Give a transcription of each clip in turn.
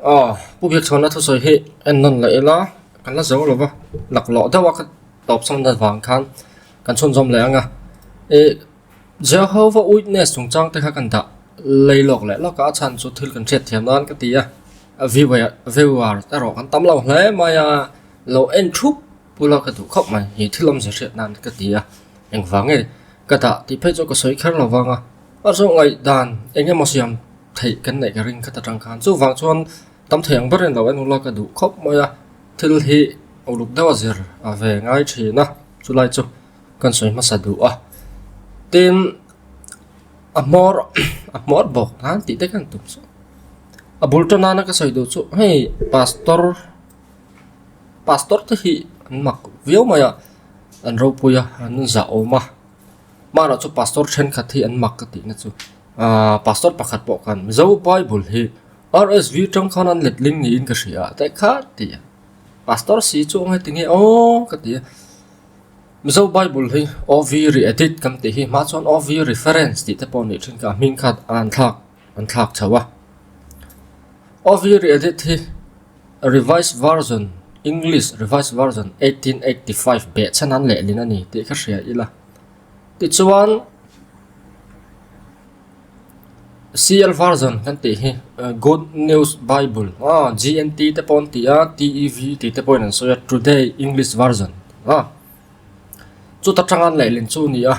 Aw Pu Biakchhawna thusawi hi en nawn leh ila kan la zo lo va laklawh deuh a ka tawp chhan avang khan kan chhunzawm leh ang a ih Jehovah Witness chungchang te kha kan dah lei lawk leh lawk a a chhan chu thil kan hriat thiam nan ka ti a viewer viewer erawh kan tam lo hle mai a lo en thup Pula ka duh khawp mai, he thil awmzia hriat nan ka ti a, engvang nge ka dah tih phei chu ka sawi kher lo vang a, a zawh ngaihdan eng emaw siam theih kan neih ka ring khat atang khan chuvang chuan tam thei ang berin lo en ula ka duh khawp mai a, thil hi uluk deuh a zir a ve ngai thin a, chulai chu kan sawi hmasa duh a, tin a hmawr a hmawr bawk nan tih te khan tum chu a bul tan nana ka sawi duh chu hei pastor. Pastor te hi an mak viau mai a, an ropui a, an zahawm a, hmanah chu pastor thenkhat hi an mak ka tihna chu ahh pastor pakhat pawh khan Mizo bible hi RSV tang khan an letling niin ka hria a teh kha ti a, pastor si chu eng nge aw ka ti a, Mizo bible hi OV re-edit kan tih hi hma chuan OV reference tih te pawh a nih thin kha a hming kha an thlak an thlak chho a, OV re-edit hi. Revised Version, English Revised Version, 1885 beh chhan an lehlin a ni tih ka hria ila. Tichuan, CL Version kan tih hi Good News Bible, ah, GNT te pawh an ti a, TEV tih te pawhin an sawi a, Today English Version, ah. Chuta tanga an lehlin chu a ni a,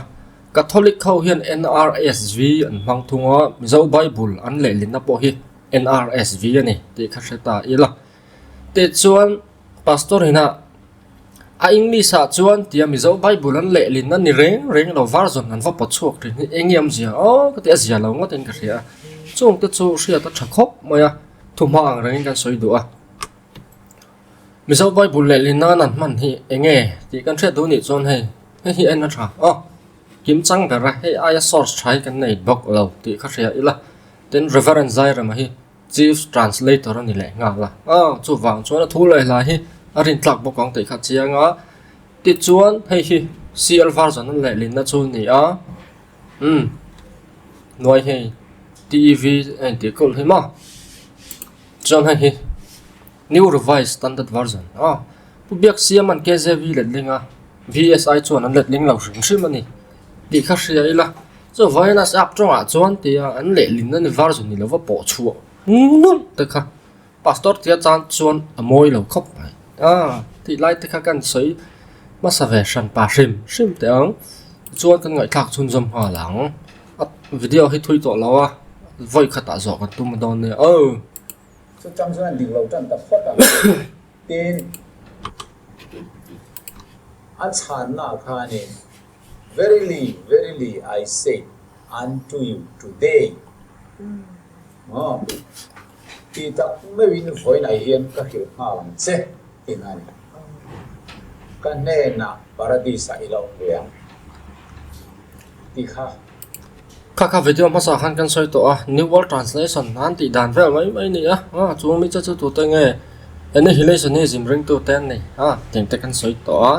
Catholic ho hian NRSV an hmang thung a, Mizo Bible an lehlinna pawh hi NRSV a ni tih kha hre ta ila. Tichuan Pastor ina a English ah chuan tia Mizo Bible an lehlin a ni reng reng lo version an va pawt chhuak thin hi eng nge awmzia aw ka ti a zia lo ngawt in ka hria a. Chung te chu hriat a tha khawp mai a, thuhma ang rengin kan sawi duh a. Mizo Bible lehlin nan an hman hi eng nge tih kan hriat duh nih chuan hei hei hi en a tha aw. Kim chang ber a hei aia source tha hi kan nei bawk lo tih kha hria ila. Tin Reverend Zairema hi Chief Translator a ni leh nghal a, aw chuvang chuan a thu leh hla hi a rintlak bawk ang tih kha a chiang a, tichuan hei hi CL version a lehlinna chu a ni a, umm hnuai hei TEV a intih kulh hi maw chuan hei hi New Revised Standard Version aw Pu Biaksiama'n KJV letling a. VSI chuan an letling lo hrim hrim a ni tih kha hria ila, chuvangin a sap tawngah chuan tia an lehlin a ni version ni lova pawh chhuah nulh te kha pastor tia chan chuan a mawi lo khawp mai a tih lai te kha kan sawi hmasa ve hran pa hrim hrim teh ang chuan kan ngaihthlak chhunzawm nghal ang a video hi thui tawh lo a vawi khatah zawh kan tum dawn nia aw. Chutang chuan dik lo tan ta phawt a tin. A chhanna khanin, Verily, verily, I say unto you today, maw, ti tak meuhin vawiinah hian ka hrilh nghal ang che, tiin a ni. Ka hnenah Paradis-ah i la awm ve ang, ti kha. Kha kha video hmasa khan kan sawi tawh a, New World Translation an tih dan vel mai mai a ni a, a chung mi che chu tute nge Annihilationism ringtute an ni a tih te kan sawi tawh a,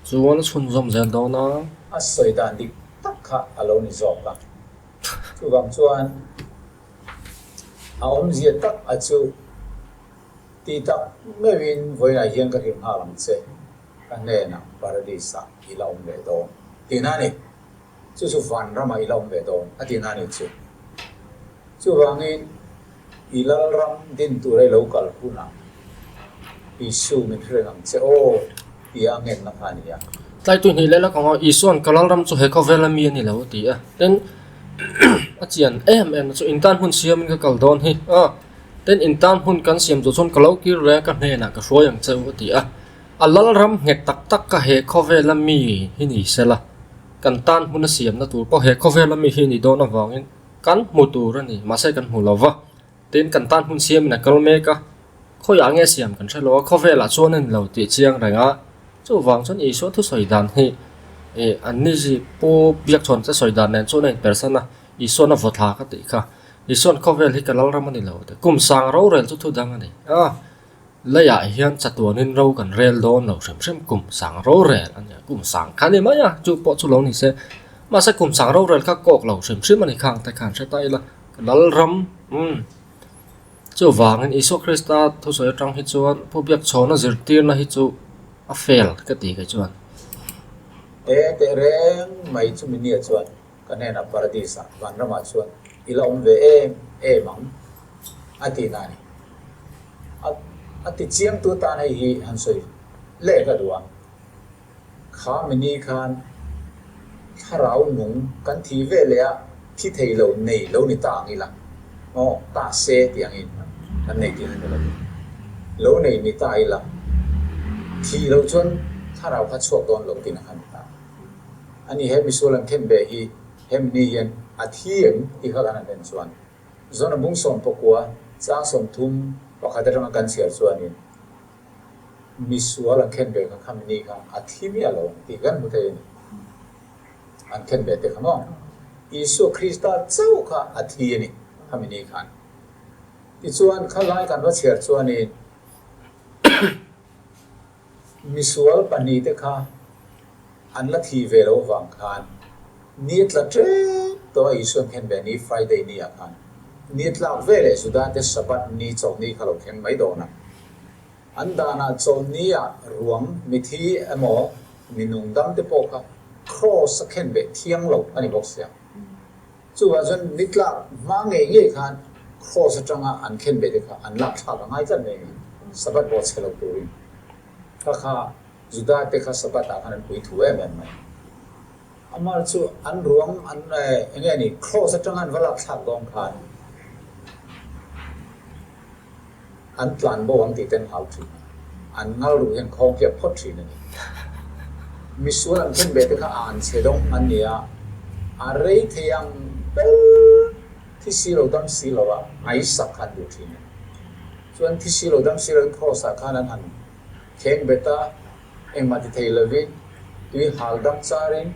chuan a chhunzawm zel dawn a. A sawi dan dik tak kha a lo ni zawk a, chuvang chuan a awmzia tak a chu ti tak meuhin vawiinah hian ka hrilh nghal ang che, ka hnenah Paradis-ah i la awm ve dawn tihna a ni. Chu chu van ramah i la awm ve dawn a tihna a ni chu. Chuvangin i Lalram din tura i lo kal hunah Isu min hre reng ang che aw tia a ngenna kha a ni a. Tlaitu hnih leh la kawng a, Isua'n ka Lalram chu he khawvela mi a ni lo a ti a. Tin, a chian em em na chu intan hun siamin ka kal dawn hi a. Tin, intan hun kan siam duh chuan ka lo kir reng a, ka hnenah ka hruai ang che u a ti a. A Lalram nghet tak tak ka he khawvela mi hi ni sela. Kan tan hmun a siamna tur pawh he khawvela mi hi ni dawn avangin kan hmu tur a ni, mahse kan hmu lo va. Tin, kan tan hmun siamin a kal mek a, khawiah nge siam kan hre lo a, khawvelah chuan a ni lo tih chiang reng a. Chuvang chuan Isua thusawi dan hi ih an ni zi Pu Biakchhawn te sawi dan nen chuan a inpersan a, Isuan a vaw thla ka tih kha. Isuan khawvel hi ka lalram a ni lo tih, kum sang rorel chu thu dang a ni a. Leiah hian chatuanin ro kan rel dawn lo hrim hrim, kum sang rorel a nia, kum sang kha a ni mai a, chu pawh chu lo ni se. Mahse kum sang rorel kha kawk lo hrim hrim a ni khang te khan hre ta ila. Lalram umm chuvangin Isua Krista thusawi atang hi chuan Pu Biakchhawna zirtirna hi chu a fail ka ti kei chuan. He teh reng mai chumi nia chuan ka hnenah Paradis ah vanramah chuan i la awm ve em em ang a tihna a ni. A a ti chiangtu tan hei hi han sawi leh ka duh a. Kha mini khan thlarau nung kan thi ve leh a, thi thei lo nei lo ni ta ang ila, aw ta se tih angin kan nei tih a ni lo. Lo nei ni ta ila, thih loh chuan thlarau kha chhuak dawn lo tihna kha ni ta. Ani he misual an khen ve hi he mini hian a thi em tih kha kan han en chuan Zona bung 14 chang 31 atanga kan chhiar chuanin, Misual an khen ve kha khami ni kha a thi miah lo ang tih kan hmu thei a ni. An khen ve te kha maw? Isua Krista chauh kha a thi a ni khami ni khan. Tichuan kha lai kan va chhiar chuanin misual pahnihte kha an la thi ve lo avang khan ni tla tep tawh a Isua an khen ve ni Friday ni ah khan ni tlak ve leh Juda te Sabbath ni chawlhni kha lo thleng mai dawn a. An danah chawlhni-ah ruang mithi emaw mi nung dam te pawh kha Kraws a khen ve thiang lo a ni bawk sia. Chuvang chuan ni tlak hma ngei ngei khan Kraws atanga an khen ve te kha an lak thlak a ngai tlat mai a ni, Sabbath pawh chhe lo turin. Kha kha Juda te kha Sabbath ah khan an pui thu em em mai. Amah chu an ruang an eng nge ni Kraws atanga an va lak thlak dawn khan An tlan bo ang tih ten hau thin a, an ngal ruh hian khawng hliap phawt thin a ni. Misual an khen ve te kha a an chhe dawng an ni a, a rei thei ang ber thi si lo dam si lo a ngaisak kha an duh thin a ni. Chuan thi si lo dam si lo in Kraws ah khan an han thleng bet a, Engmah ti thei lovin tui hal dang charin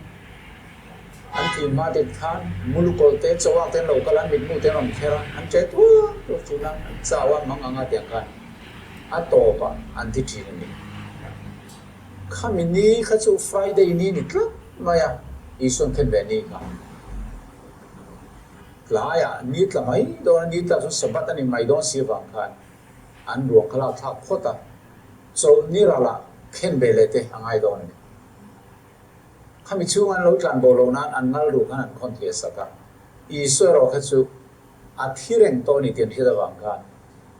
an thih hma te khan mulukawlh te chawak te an lo kal a, an mitmu te an rawn kher a, an che tuar tuar thin a, an chau a, mang anga tiang khan a tawpah an thi thin a ni. Khami ni kha chu Friday ni ni tlat mai a, Isuan khen ve ni kha tlaiah ni tla mai dawn a, ni tla chu Sabbath a ni mai dawn si avang khan an ruang kha lak thlak phawt a. Chawlhni ralah khen ve leh te a ngai dawn a ni. Khami chhung an lo tlan bo lo nan an ngal ruh khan an khawn thliah sak a. Isua erawh kha chu a thi reng tawh a ni tih an hriat avang khan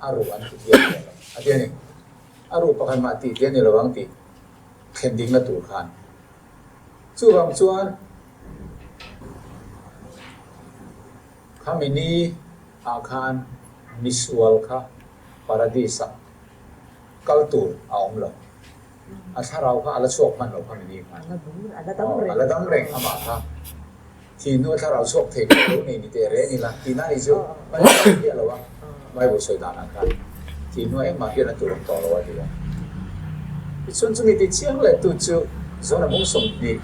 a ruh an ti hliah hliah lo a ti a ni. A ruh pakhat mah tih tih a ni lo ang tih thlen dingna tur khan. Chuvang chuan khami ni ah khan misual kha Paradis ah Kal tur a awm lo. A thlarau kha a la chhuak hman lo kha mi ni khan. Aw, a la dam reng amah kha. Thih hnu a thlarau chhuak thei pawh lo nei ni teh reng ila tihna ni chu Bible a hriat lo a, Bible sawi danah khan thih hnu engmah hian a tur awm tawh lo a ti a. Tichuan chumi ti chiang leh tu chu Zona bung 20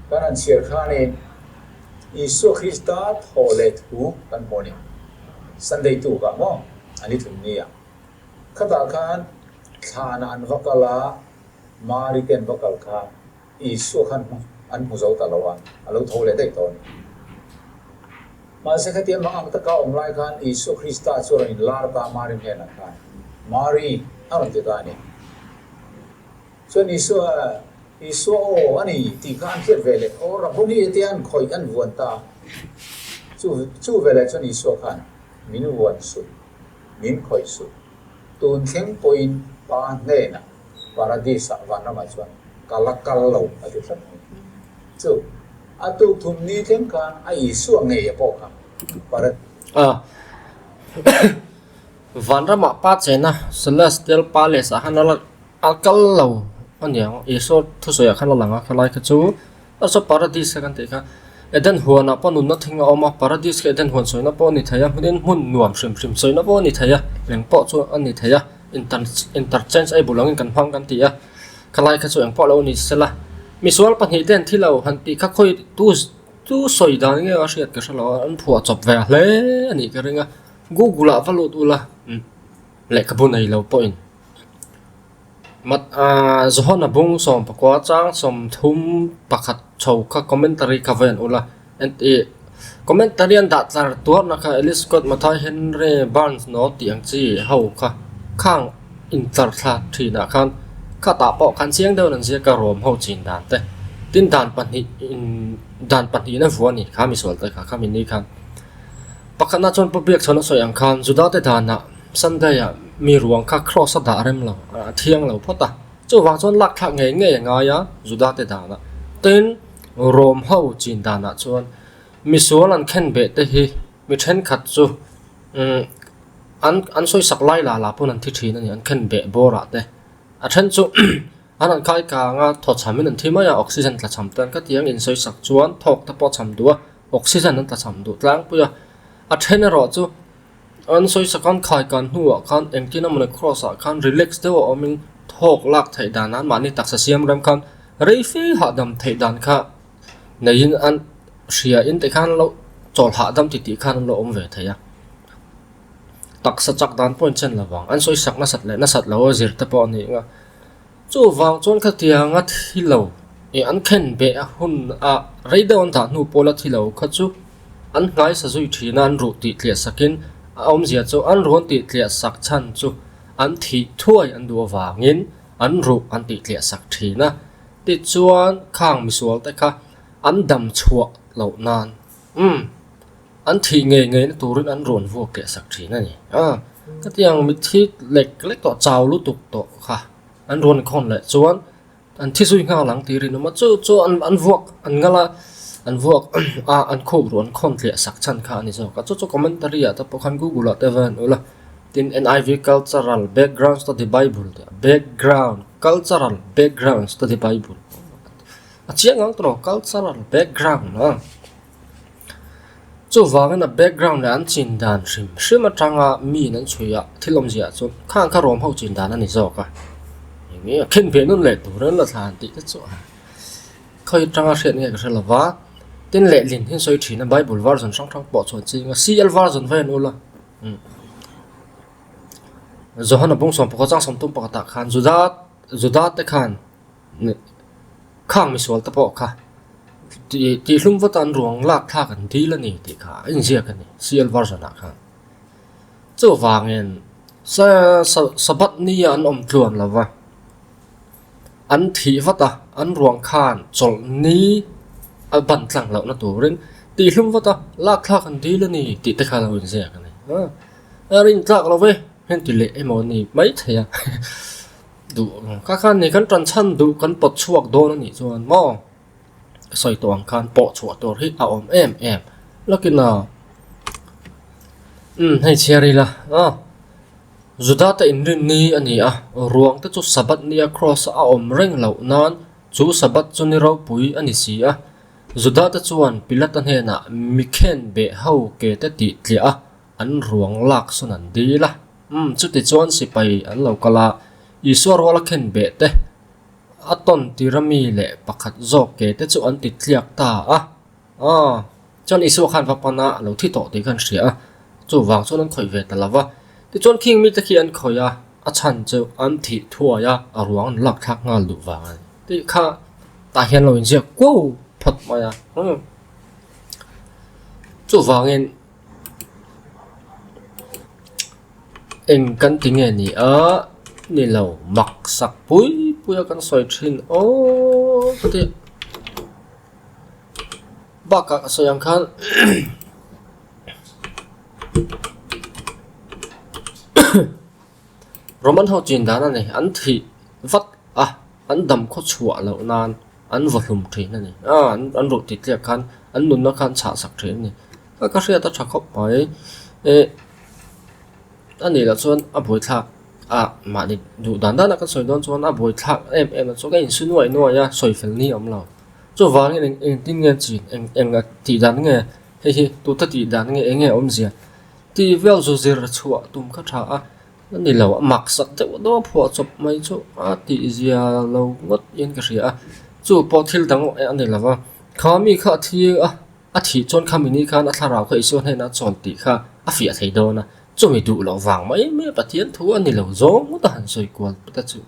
kan han chhiar khanin Isua Krista thaw leh thu kan hmu a ni. Sunday tukah maw a ni thum nia. Khatah khan thlanah an va kal a, Mari te an va kal khan Isua khan an hmu zo ta lo a, a lo tho leh daih tawh a ni. Mahse khatia mang ang taka awm lai khan Isua Krista chu a rawn inlar ta a Mari hnenah khan, Mari, a rawn ti ta a ni. Chuan Isua, Isua aw a ni tih kha an hriat ve leh, aw Rabboni a tia an khawih an vuan ta a. Chu, chu veleh chuan Isua khan, Min vuan suh, min khawih suh. Tun thleng pawhin Pa hnenah Paradis-ah vanramah chuan ka la kal lo a ti tlat mai. Chu, a tuk thum ni thleng khan a Isua ngei a pawh kha Paradis. A Vanramah Pa chena Celestial Palace-ah khan a la A kal lo a niang Isua thusawiah khan a lang a khalai kha chu a saw paradis kha kan tih kha Eden huanah pawh nunna thing a awm a paradis kha Eden huan sawina pawh a ni thei a hmunin hmun nuam hrim hrim sawina pawh a ni thei a eng pawh chu a ni thei a inter interchange a bul angin kan hmang kan ti a khalai kha chu eng pawh lo ni sela misual pahnih te an thi lo han tih kha khawi tu tu sawi dan nge a hriat ka hre lo a an phuah chawp ve hle a nih ka ring a google ah va lut ula lehkhabu nei lo pawhin. Mat ah Johana bung 14 chang 31 chho kha commentary kha va en ula ih. Commentary an dah tlar tuarna kha Ellis Scott, Mathai Henry, Barnes Note tih ang chi ho kha khang intlar thla thinah khan khatah pawh khan chiang deuhin an ziak a rawm ho chin dan te. Tin dan pahnih in dan pahnihin a vuah a ni kha misual te kha khami ni khan. Pakhatna chuan Pu Biakchhawn a sawi ang khan Juda te danah Sunday ah mi ruang kha cross a dah rem lo a thiang lo phawt a. Chuvang chuan lak thlak ngei ngei a ngai a Juda te danah. Tin Rom ho chin danah chuan misual an khen beh te hi mi thenkhat chu umm an an sawi sak lai la la pawn an thi thin a ni an khen beh bawr ah te a then chu an han khai kang a thaw chham in an thi mai a oxygen tla chham te an ka ti ang in sawi sak chuan thawk te pawh a chham duh a oxygen an tla chham duh tlangpui a a then erawh chu an sawi sak an khai kan hnuah khan engtin emawni cross ah khan relax deuh a awm in thawk lak theih dan an mahni taksa siam rem khan rei fe hahdam theih dan kha neiin an hria in te khan lo chawl hahdam ti tih khan an lo awm ve thei a taksa chak dan pawh in chen lo vang an sawi sak nasat leh nasat lo a zir te pawh a ni ang a chuvang chuan khatiang a thi lo ih an khen beh a hun a rei deuh an dah hnu pawla thi lo kha chu an hnaisa zui thin a an ruh tih tliah sakin a awmzia chu an ruan tih tliah sak chhan chu an thih thuai an duh avangin an ruh an tih tliah sak thin a. Tichuan khang misual te kha an dam chhuah loh nan umm an thih ngei ngei na turin an rawn vuak leh sak thin a ni. Aaa khatiang mitthi lek lek tawh chau lutuk tawh kha an rawn khawn leh chuan an thi zui nghal ang tih rinawm a chu chu an an vuak an ngal a an vuak a an khup ruh an khawn tliah sak chhan kha a ni zawk a chu chu commentary ah te pawh khan google ah te va en ula tin N_I_V cultural background study bible tih background. Cultural background study bible a chiang ang tawh cultural background a chuvangin a background leh an chin dan hrim hrim atanga mi in an chhui a thil awmzia ah chuan khang kha rawm ho chin dan a ni zawk a eng nge a khen ve nawn leh tur an la thlan tih te chu a khawi atanga hriat nge ka hre lo va tin lehlin hi an sawi thin a bible version hrang hrang pawh chuan ching a C_L version va en ula umm. Johana bung sawm pakhat chang sawm tum pakhatah khan Juda Juda te khan khang misual te pawh kha tih tihhlum vata an ruang lak thlak an dil a ni tih kha a inziak a ni C_L version ah khan. Chuvangin sa Sabbath nia an awm tluan lo va an thih vat a an ruang khan chawlh ni a ban tlang lohna turin tihhlum vata lak thlak an dil a ni tih te kha a lo inziak a ni. A rin tlak lo ve heng ti leh emaw ni mai thei a duh kha khan ni kan tan chhan duh kan pawt chhuak dawn a nih chuan maw ka sawi tawh ang khan pawh chhuah tur hi a awm em em lakin a umm hei chhiar ila aw Juda te inrin ni a ni a ruang te chu Sabbath nia cross a awm reng loh nan chu Sabbath chu ni ropui a ni si a Juda te chuan Pilata hnenah mikhen beh ho ke te tih tliah a. An ruang lak sawn an dil a, umm chuti chuan sipai an lo kal a, Isua ruala khen beh te, a tawn tira mi leh pakhat zawk ke te chu an ti tliak ta a, aw chuan Isua khan va pan a, a lo thi tawh tih kha an hria a, chuvang chuan an khawih ve ta lo va, tichuan khing mite khi an khawih a, a chhan chu an thih thuai a, a ruang an lak thlak nghal duh vang a ni tih kha tah hian lo inziak kuau phawt mai a, umm chuvangin. Eng kan ti nge ni a ni lo mak sak pui pui a kan sawi thin aw ka ti bakah ka sawi ang khan Roman ho chin dan a ni an thih vat a an dam khaw chhuah loh nan an vaw hlum thin a ni a an ruh tih tliak khan an nunna khan chhah sak thin a ni. Ka ka hriat a tha khawp mai eh a nih loh chuan a buaithlak a mahni duh dan dan a kan sawi dawn chuan a buaithlak em em a chu ka insu nuai nuai a sawi fel ni a awm lo chuvangin eng engtin nge chin eng eng a tih dan nge hei hi tute tih dan nge eng nge awmzia tih vel zu zir chhuah tum kha tha a a ni lo a mak sak deuh deuh a phuah chawp mai chu a tih zia lo ngawt in ka hria a chu pawh thil dang a ni lo va kha mi kha a thi a. A thih chuan khami ni khan a thlarau kha Isua hnenah a chawn tih kha a fiah thei dawn a, chumi duh loh vang mai mai a Pathian thu a ni lo zawng ngawt a han sawi kual ta chu.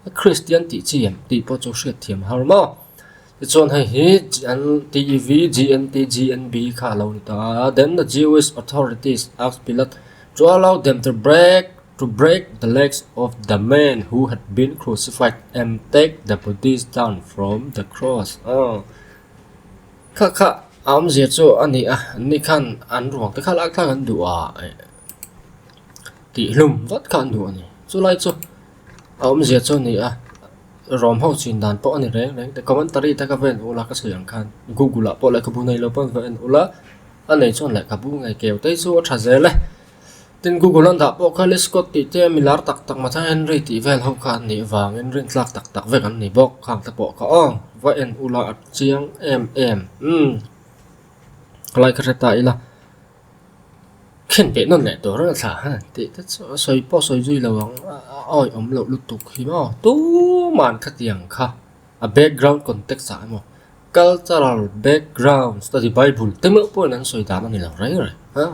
A Kristian tih chi em tih pawh chu hriat thiam har maw? Tichuan hei hi TEV, GNT, GNB kha a lo ni ta a. Then the Jewish authorities asked Pilate to allow them to break to break the legs of the men who had been crucified and take the bodies down from the cross. Kha kha a awmzia chu a ni a, anni khan an ruang te kha lak thlak an duh a, tihhlum vat kha an duh a ni. Chulai chu a awmzia chu a ni a, rawm ho chin dan pawh a ni reng reng te commentary te kha va en ula ka sawi ang khan google ah pawh lehkhabu nei lo pawn va en ula a nei chuan lehkhabu ngei keu te hi chu a tha zel e. Tin Google an dah pawh kha Lee Scott tih te mi lar tak tak Matthai Henry tih vel ho kha an nih vangin rintlak tak tak vek an ni bawk khang te pawh kha aw va en ula a chiang em em umm helai ka hre ta ila khen beh nawn leh tur a thla han tih te chu a sawi pawh sawi zui lo ang a awi awm loh lutuk hi maw tuman khatiang kha a background context ah emaw cultural background study bible te meuh pawhin an sawi dan a ni lo reng reng a.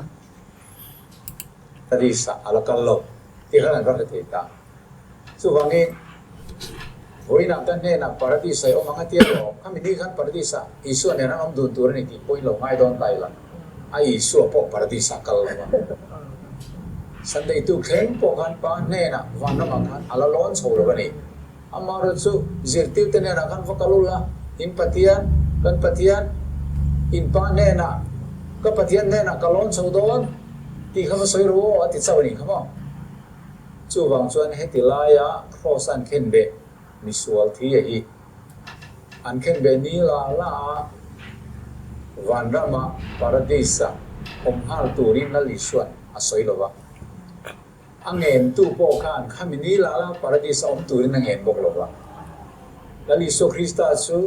Paris ah a la kal lo tih khan an va hre thei ta. Chuvangin, vawiinah kan hnenah Paradis ah i awm ang a tia lo, khami ni khan Paradis ah Isua nen an awm dun tur a ni tih pawhin lo ngai dawn ta ila, a Isua pawh Paradis ah kal lo a. Sunday tu thleng pawh khan Pa hnenah vanramah khan a la lawn chho lo a ni. Amaherawhchu chu zirtirte hnenah khan va kal ula, in Pathian, kan Pathian, in Pa hnenah, ka Pathian hnenah ka lawn chho dawn tih kha va sawi ru aw a ti chauh a nih kha maw? Chuvang chuan heti laia Kraws an khen beh misual thi a hi an khen beh ni la la a, vanrama Paradis-a awm nghal turin Lal Isua'n a sawi lo va. A ngentu pawh khan khami ni la la Paradis a awm turin a ngen bawk lo va. Lal Isua Krista chu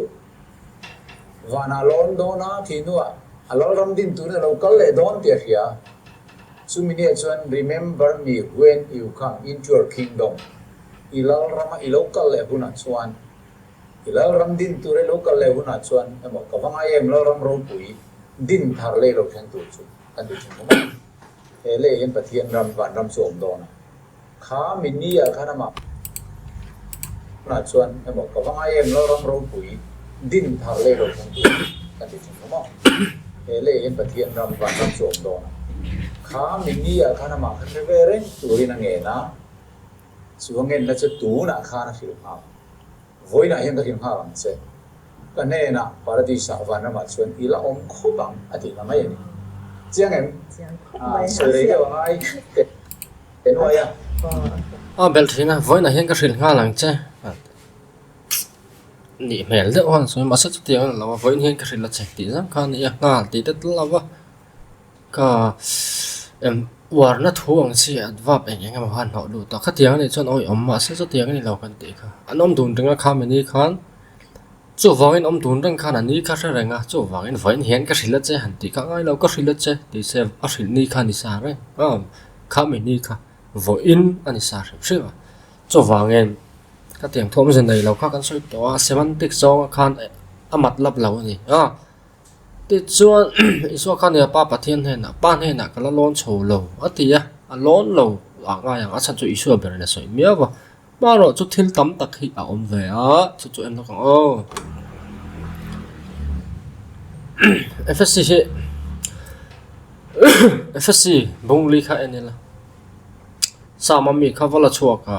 vanah lawn dawn a, thih hnuah a Lalram din turin a lo kal leh dawn tih a hria. Chumi nia chuan Remember me when you come into your kingdom, I Lalrama i lo kal leh hunah chuan, i Lalram din tur i lo kal leh hunah chuan emaw ka va ngai em Lalram ropui din thar lei lo thleng tur chu kan ti thin khawp a. He lei hian Pathian ram, vanram chu a awm dawn a. Kha mi ni ah khan amah ah chuan emaw ka va ngai em Lalram ropui din thar lei lo thleng tur kan ti thin kha maw. He lei hian Pathian ram, vanram chu a awm dawn a. Kha mi ni ah khan amah kha hre ve reng turin a ngen a, chu a ngenna chu tunah khan a hrilh nghal. Vawiinah hian ka hrilh nghal ang che. Ka hnenah Paradis-ah vanramah chuan i la awm khawp ang a tih na mai a ni. Chiang em? Sawi rei deuh a ngai teh nuai a. A belh thin a, vawiinah hian ka hrilh nghal ang che. Nih hmel deuh a sawi mahse chutiang a ni lo a, vawiin hian ka hrilh a che tih zang kha a ni a, nghal tih te tel lo va. Ka em uarna thu ang chi adverb eng eng emaw khan hnawh lut a, khatiang anih chuan awi awm mahse chutiang a ni lo kan tih kha. An awm dun reng a kha mini khan chuvangin awm dun reng khan a ni kha hre reng a, chuvangin vawiin hian ka hrilh a che han tih kha a ngai lo ka hrilh a che tih se a hrilh ni kha a ni sa reng a, kha mini kha vawiin a ni sa hrim hrim a, chuvangin khatiang thu awmze nei lo kha kan sawi tawh a, semantic zawnga khan a mat lap lo a ni a. Tichuan, Isua khan nia Pa Pathian hnenah, Pa hnenah ka la lawn chho lo, a ti a. A lawn lo ah ngai ang, a chhan chu Isua berin a sawi miau va. Hmarawh chu thil tam tak hi a awm ve a, chu chu en lawk ang aw. Efesi hi Efesi bungli kha en ila, Sama mi kha va la chhuak a.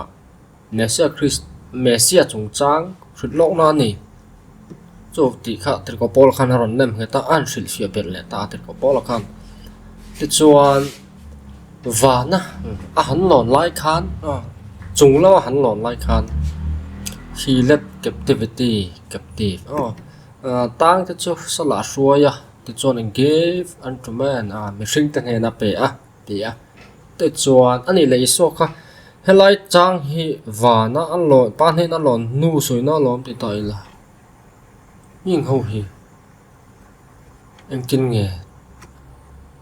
Messia Krist Messia chungchang hrilh lawkna a ni. Chu tih kha Tirhkoh Paula khan a rawn nem nghet a, a han hrilhfiah belh leh ta a Tirhkoh Paula khan. Tichuan vana a han lawn lai khan chung lama han lawn lai khan he led captivity captive aw tang te chu sala a hruai a tichuan gave unto man mihring te hnena pe a. Ti a. Tichuan, a nih leh Isua kha, Helai chang hi vana a lawn, pa hnena lawn hnu sawina a lawm ti ta ila. Heng ho hi engtin nge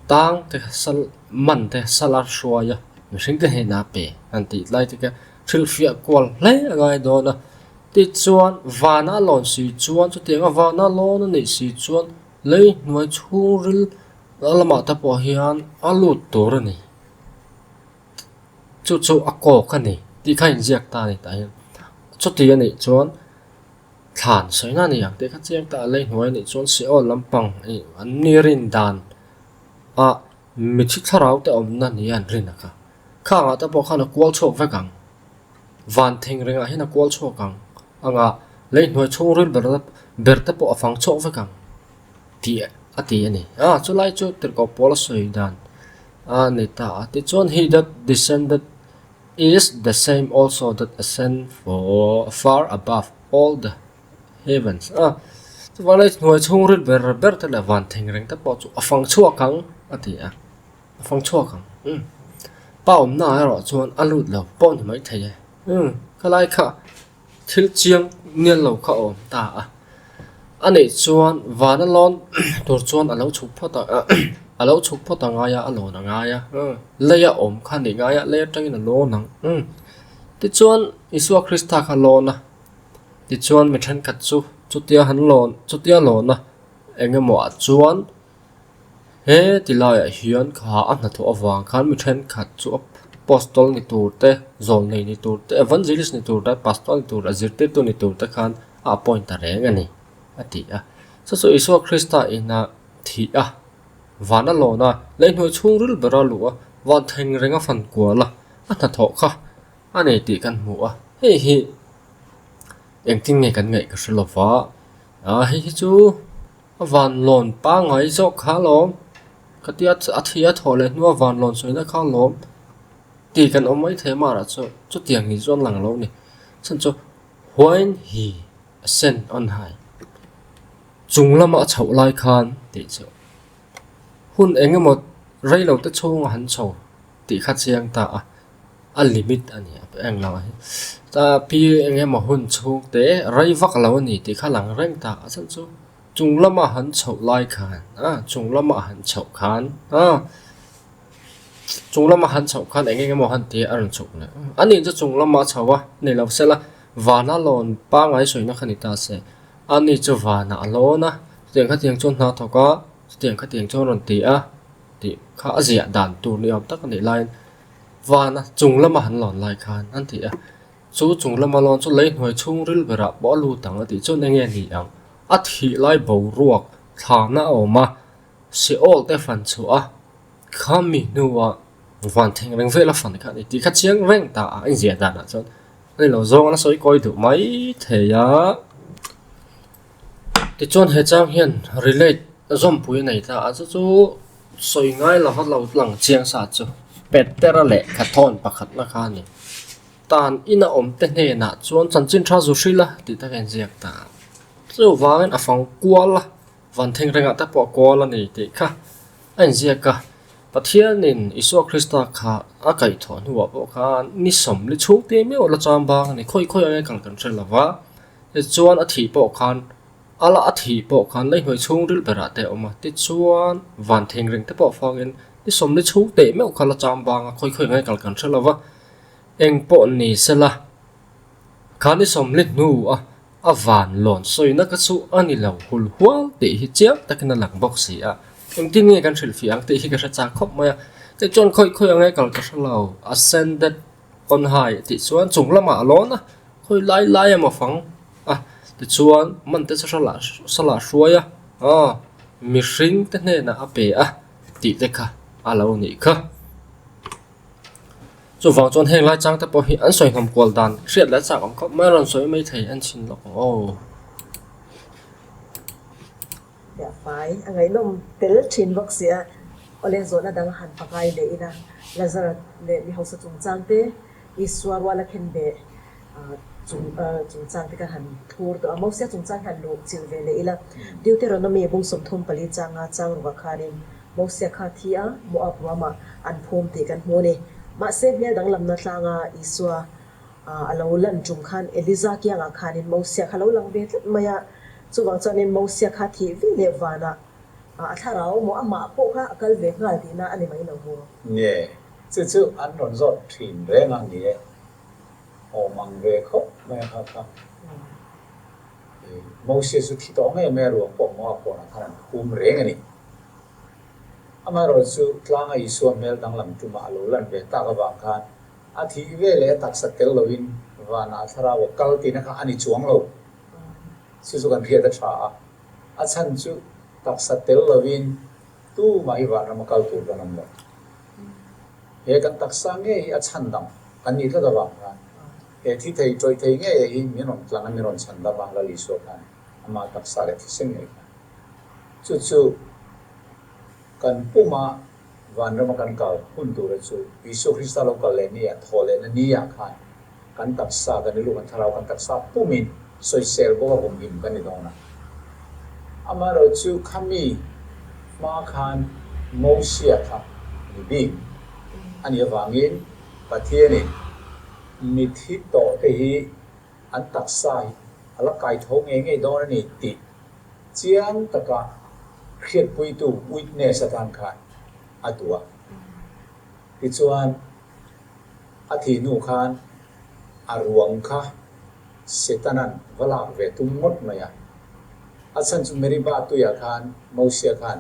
tang te sal man te sal a hruai a, mihring te hnena a pe han tih lai te kha hrilhfiah kual hle a ngai dawn a. Tichuan, vana a lawn si chuan chutianga vana lawn a nih si chuan lei hnuai chhungril A lamah te pawh hian a lut tur a ni. Chu chu a kawk a ni tih kha inziak ta a ni tah hian. Chuti a nih chuan Thlan sawina a ni ang tih kha chiang ta a lei hnuai a nih chuan Seol lampang ih an ni rin dan ah mithi thlarau te awmna nia an rin a kha. Khangah te pawh khan a kual chhuak vek ang. Van thing ringah hian a kual chhuak ang anga lei hnuai chhungril ber ber te pawh a fang chhuak vek ang tih a ti a ni. A chulai chu tirhkoh pawl a sawi dan a ni ta a. Tichuan he that descended is the same also that ascend for far above all the heavens a chuvang lei hnuai chhungril ber ber te leh van thing reng te pawh chu a fang chhuak ang a ti a. A fang chhuak ang. Umm. Pa awmna ah erawh chuan a lut lo pawh ni mai thei e. Umm. Khalai kha thil chiang nial lo kha a awm ta a. A nih chuan vana lawn tur chuan a lo chhuk phawt a a lo chhuk phawt a ngai a, a lawn a ngai a. Umm. Lei a awm kha nih ngai a, lei atangin a lawn ang. Umm. Tichuan Isua Krista kha lawn a, tichuan mi thenkhat chu chutia han lawn chutia lawn a eng emaw ah chuan He ti laiah hian kha a hnathawh avang khan mi thenkhat chu apostol ni tur te, zawlnei ni tur te, evangelist ni tur te, pastor ni tur a zirtirtu ni tur te khan a appoint ta reng a ni a ti a. Chu chu Isua Krista ina thih a, van a lawn a, lei hnuai chhungril bera luh a, van theng reng a fan kual a, a hnathawh kha a nei tih kan hmu a. Hei hi engtin nge kan ngaih ka hre lova, ah hei hi chu. A van lawn pangngai zawk kha alawm, khatia a thi a thawh leh hnua van lawn sawina kha alawm tih kan awm mai thei a mahah chuan chutiang ni chuan lang lo a ni. Chhan chu when he ascend on high chung lama a chhoh lai khan tih chu hun eng emaw rei lo te chhunga han chho tih kha chiang ta a, a limit a ni a eng lo hi ta pi eng emaw hun chhung te rei vak lo a ni tih kha lang reng ta a chhan chu chung lama han chhoh lai khan a chung lama han chhoh khan a chung lama han chhoh khan eng eng emaw han ti a rawn chhuk leh a ni chu chung lama a chho a ni lo sela vana lawn pangai sawina kha ni ta se a ni chu vanah a lawn a chutiang khatiang chuan hna thawk a chutiang khatiang chuan rawn ti a. Tih kha a ziah dan tur ni awm tak a nih laiin vana chung lama han lawn lai khan an ti a, chu chung lama lawn chu lei hnuai chhungril berah pawh a lut ang a tih chuan eng nge ni ang? A thih lai boruak thlahna a awm a, Seol te fan chhuah a, khami hnuah van theng reng vel a fan kha a ni tih kha chiang reng ta a, a inziah danah chuan a ni lo zawng a la sawi kawi duh mai thei a. Tichuan he chang hian relate zawmpui a nei ta a, chu chu sawi ngai lova lo lang chiang sa chu Petera lehkha thawn pakhatna kha a ni. Tan ina awm te hnenah chuan chanchin tha zu hril a tih tak a inziak ta a, chuvangin a fang kual a, van thengrengah te pawh a kual a ni tih kha a inziak a. Pathianin Isua Krista kha a kaihthawh hnuah pawh khan ni sawmli chhungte meuh la cham bang a ni, khawi khawi ang e kal kan hre lova. Tichuan a thih pawh khan a la a thih pawh khan lei hnuai chhungril berah te a awm a, tichuan van thengreng te pawh fangin ni sawmli chhung teh meuh kha la cham bang a, khawi khawi ngai kal kan hre lo va, eng pawh ni sela kha ni sawmli hnu a a van lawn sawina ka chu a ni lo hul hual tih hi chiang takin a lang bawk si a, engtin nge kan hrilhfiah ang tih hi ka hre chak khawp mai a, tichuan khawi khawi ang nge kal ka hre lo, ascended on high tih chuan chung lamah a lawn a. Khawi lai lai emaw fang a tichuan man te chu salah hruai a aw mihring te hnenah a pe a tih te kha a lo nih kha. Chuvang chuan heng lai chang te pawh hi an sawi hnawm kual dan hriat leh chak awm khawp mai a rawn sawi mai thei an chhin lawk ang aw. Fiah fai a ngaihnawm tel thin bawk si a, awle zawhna dang han pangai leh ila Lazara leh mi hausa chungchang te Isua ruala khen beh chung chungchang te kha han thur tawh a, Mosia chungchang hi han luh chilh ve leh ila, Deuteronomy bung 34 changa chang rukah khanin Mosia kha thi a, Moab ruamah an phum tih kan hmu a ni. Mahse hmel danglamna tlanga Isua a lo lan tum khan Eliza kiangah khanin Mosia kha lo lang ve tlat mai a, chuvang chuanin Mosia kha thih ve leh vanah a thlarau maw amah pawh kha a kal ve nghal tihna a ni mai lo maw? Nge. Chu chu an rawn zawt thin reng a ni e. Awm ang ve khawp mai a kha kha. Moses chu thi tawh ngei mai a ruang pawh Moab kawnah khan an phum reng a ni. Amaherawhchu tlanga Isua hmel danglam tumah a lo lan ve tak avang khan a thih ve leh a taksa tel loin vanah thlarau a kal tihna kha a ni chuang lo. Chu chu kan hriat a tha a, a chhan chu taksa tel lovin tumah hi vanram a kal tur kan awm lo. He kan taksa ngei hi a chhan dam kan nih tlat avang khan he thi thei tawih thei ngei hi min rawn tlang a, min rawn chhan dam a, Lal Isua khan ama taksa leh thisen ngei khan. Chu chu kan puma vanrama kan kal hun tura chu Isua Krista lo kal leh nia, thaw lehna nia khan kan taksa, kan rilru, kan thlarau, kan taksa pumin sawisel bawk a humhim kan ni dawn a. Amaherawhchu khami hma khan Mosia kha mi bik a nih avangin Pathianin mithi tawhte hi an taksa hi a la kai tho ngei ngei dawn a ni tih chiang taka hriatpuitu, witness, atan khan a duh a. Tichuan. A thih hnu khan a ruang kha Setanan va lak ve tum ngawt mai a. A chhan chu Meribah tuiah khan Mosia khan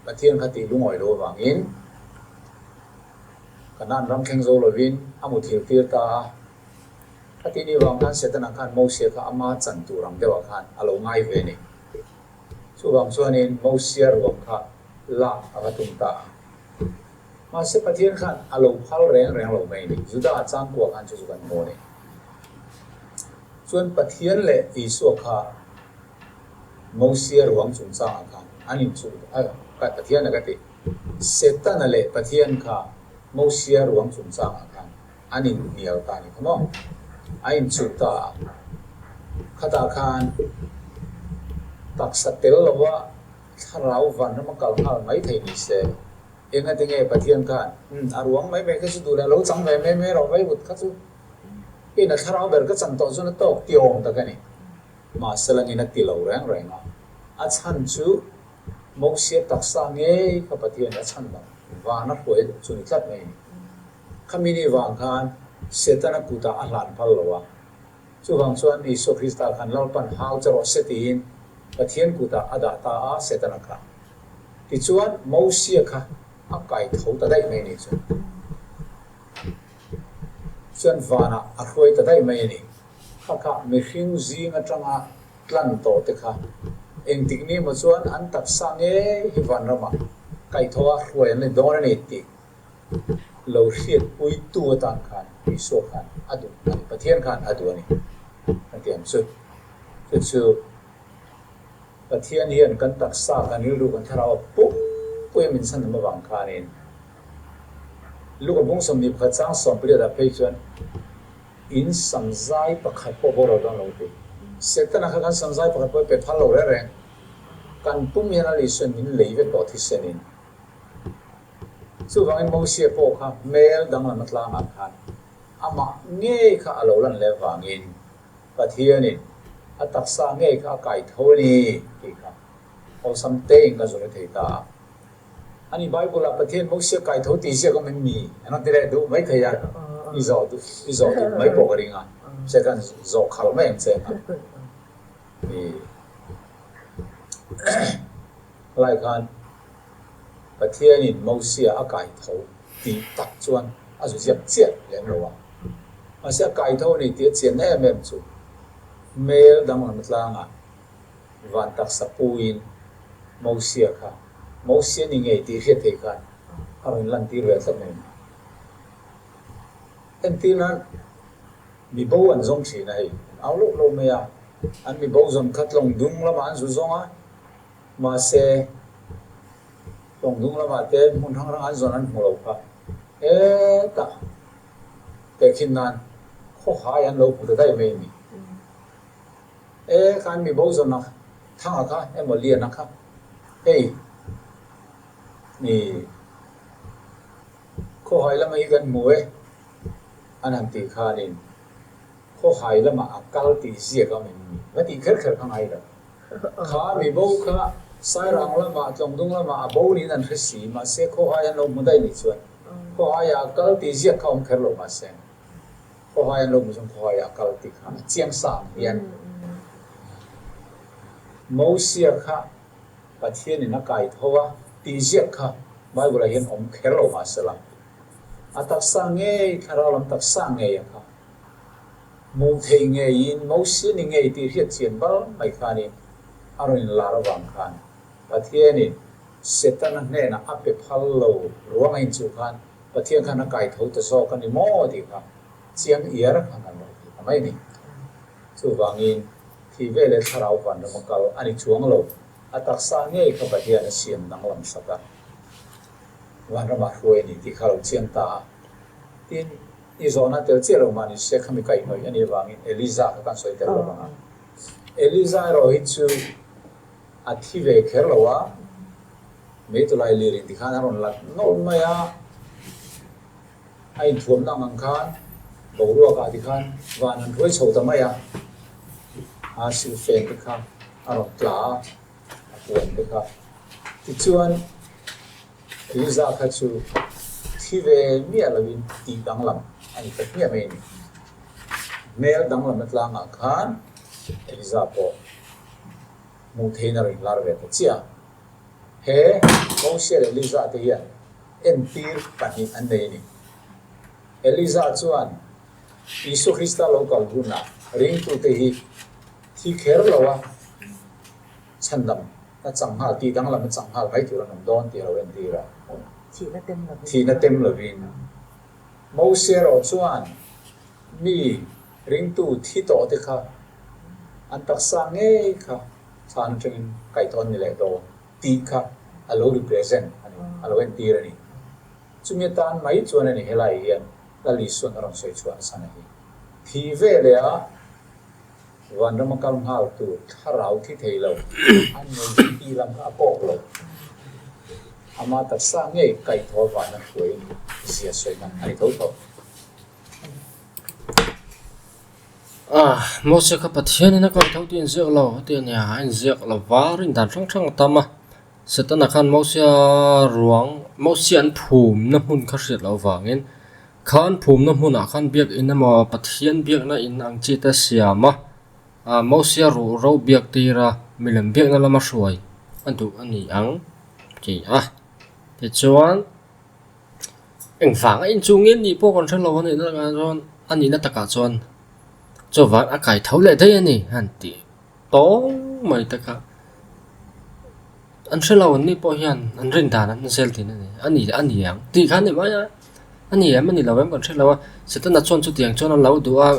Pathian kha tih lungawi lo avangin Kanaan ram thleng zo lovin a muthil tir ta a. A tih ni vang khan Setana khan Mosia kha ama chan tur ang deuhah khan a lo ngai ve a ni. Chuvang chuanin Mosia ruang kha lak a va tum ta a. Mahse Pathian khan a lo phal reng reng lo mai a ni. Juda changkua khan chu chu kan hmu a ni. Chuan Pathian leh Isua kha Mosia ruang chungchangah khan an inchuh a, Pathian a ka ti, Setana leh Pathian kha Mosia ruang chungchangah khan an inhnial ta a ni kha maw? An inchuh ta a. Khatah khan taksa tel lova Thlarau vanram a kal nghal mai thei ni se, engati nge Pathian khan, Umm, a ruang mai mai kha chu duh leh lo chang ve mai mai rawh vaivut kha chu in a thlarau ber ka chan tawh chuan a tawk ti awm tak a ni. Mahse langin a ti lo reng reng a, a chhan chu Mosia taksa ngei kha Pathian a chhan lo, van a hruai chu ni tlat mai a ni. Khami ni vang khan Setana kutah a hlan phal lo a. Chuvang chuan Isua Krista khan Lalpan hau che rawh se tiin Pathian kutah a dah ta a, Setana kha. Tichuan Mosia kha a kai tho ta daih mai a ni chu. Chuan vanah a hruai ta daih mai a ni. Kha kha mihring zing atanga tlan tawh te kha engtik ni emaw chuan an taksa ngei hi vanramah kaihthawha hruai an ni dawn a ni tih Lo hriatpuitu atan khan Isua khan a duh a ni, Pathian khan a duh a ni a ti ang chu. Chu chu Pathian hian kan taksa, kan rilru, kan thlarau a pumpuia min chhan awm avang khanin Luka bung 21 chang 18 ah phei chuan in samzai pakhat pawh boral dawn lo ti. Setana kha kan samzai pakhat pawh i pe phal lo reng reng. Kan pum hian a Lisuan min lei vek tawh thisenin. Chuvangin Mosia pawh kha hmel danglam a tlangah khan amah ngei kha a lo lan leh avangin Pathianin a taksa ngei kha a kai tho a ni tih kha awlsam tein ka zawr thei ta a. Ani Bible-ah Pathian Mosia kai tho tih ziak awm em mi? An rawn ti leh duh mai thei a, i zawh duh i zawh duh mai pawh ka ring a, mahse khan zawh khalh mai ang che ang a. Helai khan Pathianin Mosia a kai tho tih tak chuan a zu ziak chiah lem lo a. Mahse a kai tho a ni tih a chian em em chu hmel danglam tlangah van taksa puin Mosia kha Mosia ni ngei tih hriat thei khan a rawn lantir ve tlat mai a ni. Entir nan mi bo an zawng thin a hei, an au loh lo mai a, an mi bo zawn kha tlawng dung lamah an zu zawng a, Mahse, tlawng dung lamah te hmun hrang hrang an zawn an hmu lo kha hetah tehkhin nan khawhai an lo hmu ta daih mai a ni. E khan mi bo zawn a thanga kha emaw liana kha hei ni khawhai lama hi kan hmu e an han tih khanin khawhai lamah a kal tih ziak a awm em ni? Va tih kher kher kha ngai lo. Kha mi bo kha Sairang lamah Tlawngdung lamah a bo niin an hre si, mahse khawhai an lo hmu daih nih chuan khawhaiah a kal tih ziak kha awm kher lo mahse khawhai an lo hmu chuan khawhaiah a kal tih kha a chiang sa ang hian Mosia kha Pathianin a kai tho a tih ziak kha Bible-ah hian awm kher lo mahse la a taksa ngei thlarau lam taksa ngei a kha. Hmuh theih ngeiin Mosia ni ngei tih hriat chian bal mai khanin a rawn inlar avang khan Pathianin Setana hnenah a pe phal lo ruang a inchuh khan Pathian khan a kai tho ta zawk a ni maw tih kha chiang iar khan an rawn ti ta mai a ni. Chuvangin thih veleh thlarau vanram a kal a ni chuang lo, a taksa ngei kha Pathian a siam danglam sak a, vanramah hruai a ni tih kha a lo chiang ta a. Tin, i zawhna tel chiah lo mah ni se khami kaihhnawih a nih avangin Eliza kha kan sawi tel lo vang a. Eliza erawh hi chu a thi ve kher lo a, Meitulai lir in tikhan a rawn lat nawlh mai a, a inthuamna ang ang khan boruakah tikhan van an hruai chho ta mai a, a silfen te kha a rawn tla a, a puan te kha. Tichuan Eliza kha chu thi ve miah loin tih danglam a ni ta hmiah mai a ni. Hmel danglamna tlangah khan Eliza pawh hmuh theihin a rawn inlar ve ta chiah a. He Mosia leh Eliza te hian entir pahnih an nei a ni. Eliza chuan Isua Krista lo kal hunah ringtute hi thi kher lo a chhandam a chang nghal, tih danglam a chang nghal mai tur an awm dawn tih a lo entir a. Thihna tem lovin. Thihna tem lovin. Mosia erawh chuan mi ringtu thi tawh te kha an taksa ngei kha thlan atangin kaihtawn ni leh dawn tih kha a lo represent a ni, a lo entir a ni. Chumi atan mai chuan a ni helai hian Lal Isuan a rawn sawi chhuah nasa na hi. Thih veleh a vanram a kal nghal tur thlarau thi thei lo an nei tih lam kha a kawk lo. Ama taksa ngei kaihthawh vana hruai zia sawina a ni tho tho. Ah, Mose kha Pathianin a kal tho tih a inziak lo a ti a nia, a inziak lo va, rin dan hrang hrang a tam a. Setana khan Mosea ruang, Mosea an phumna hmun kha hriat loh avangin kha an phumna hmunah khan biakin emaw Pathian biakna in ang chi te a siam a, ah Mosea ruh ro biak tir a, milem biakna lama hruai a duh a ni ang ti a. Tichuan. Engvang a inchung nge nih pawh kan hre lo a nih na takah chuan a nihna takah chuan chuvang a kai tho leh daih a ni han tih tawng mai te kha an hre lo an ni pawh hian an rin dan an zel thin a ni a ni a ni ang tih kha a ni mai a a ni em a ni lo em kan hre lo a Setana chuan chutiang chuan a lo duh a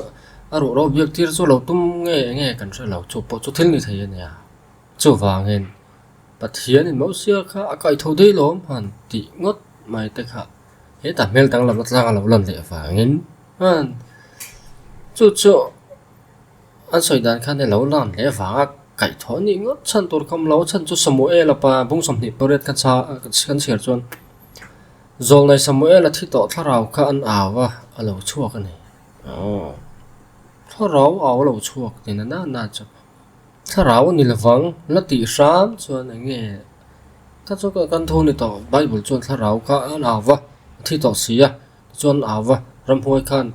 a ruhro biak tir chu lo tum nge nge kan hre lo chu pawh chu thil ni thei a nia chuvangin. Pathianin Mosia kha a kaih tho daih lawm han tih ngawt mai te kha hetah hmel danglam atlang a lo lan leh avangin han chu chu an sawi dan khan a lo lan leh avanga kaih tho anih ngawt chhan tur kha awm lo chhan chu Samuela pa bung 28 kha chha kan chhiar chuan Zawlnei Samuela thi tawh thlarau kha an au a a lo chhuak a ni aw thlarau au a lo chhuak tih na na chu. Thlarau a ni lovang, la tih hram chuan eng nge kha chu kan thu ni tawh, Bible chuan thlarau kha a au va, a thi tawh si a, tichuan a au va, ramhuai khan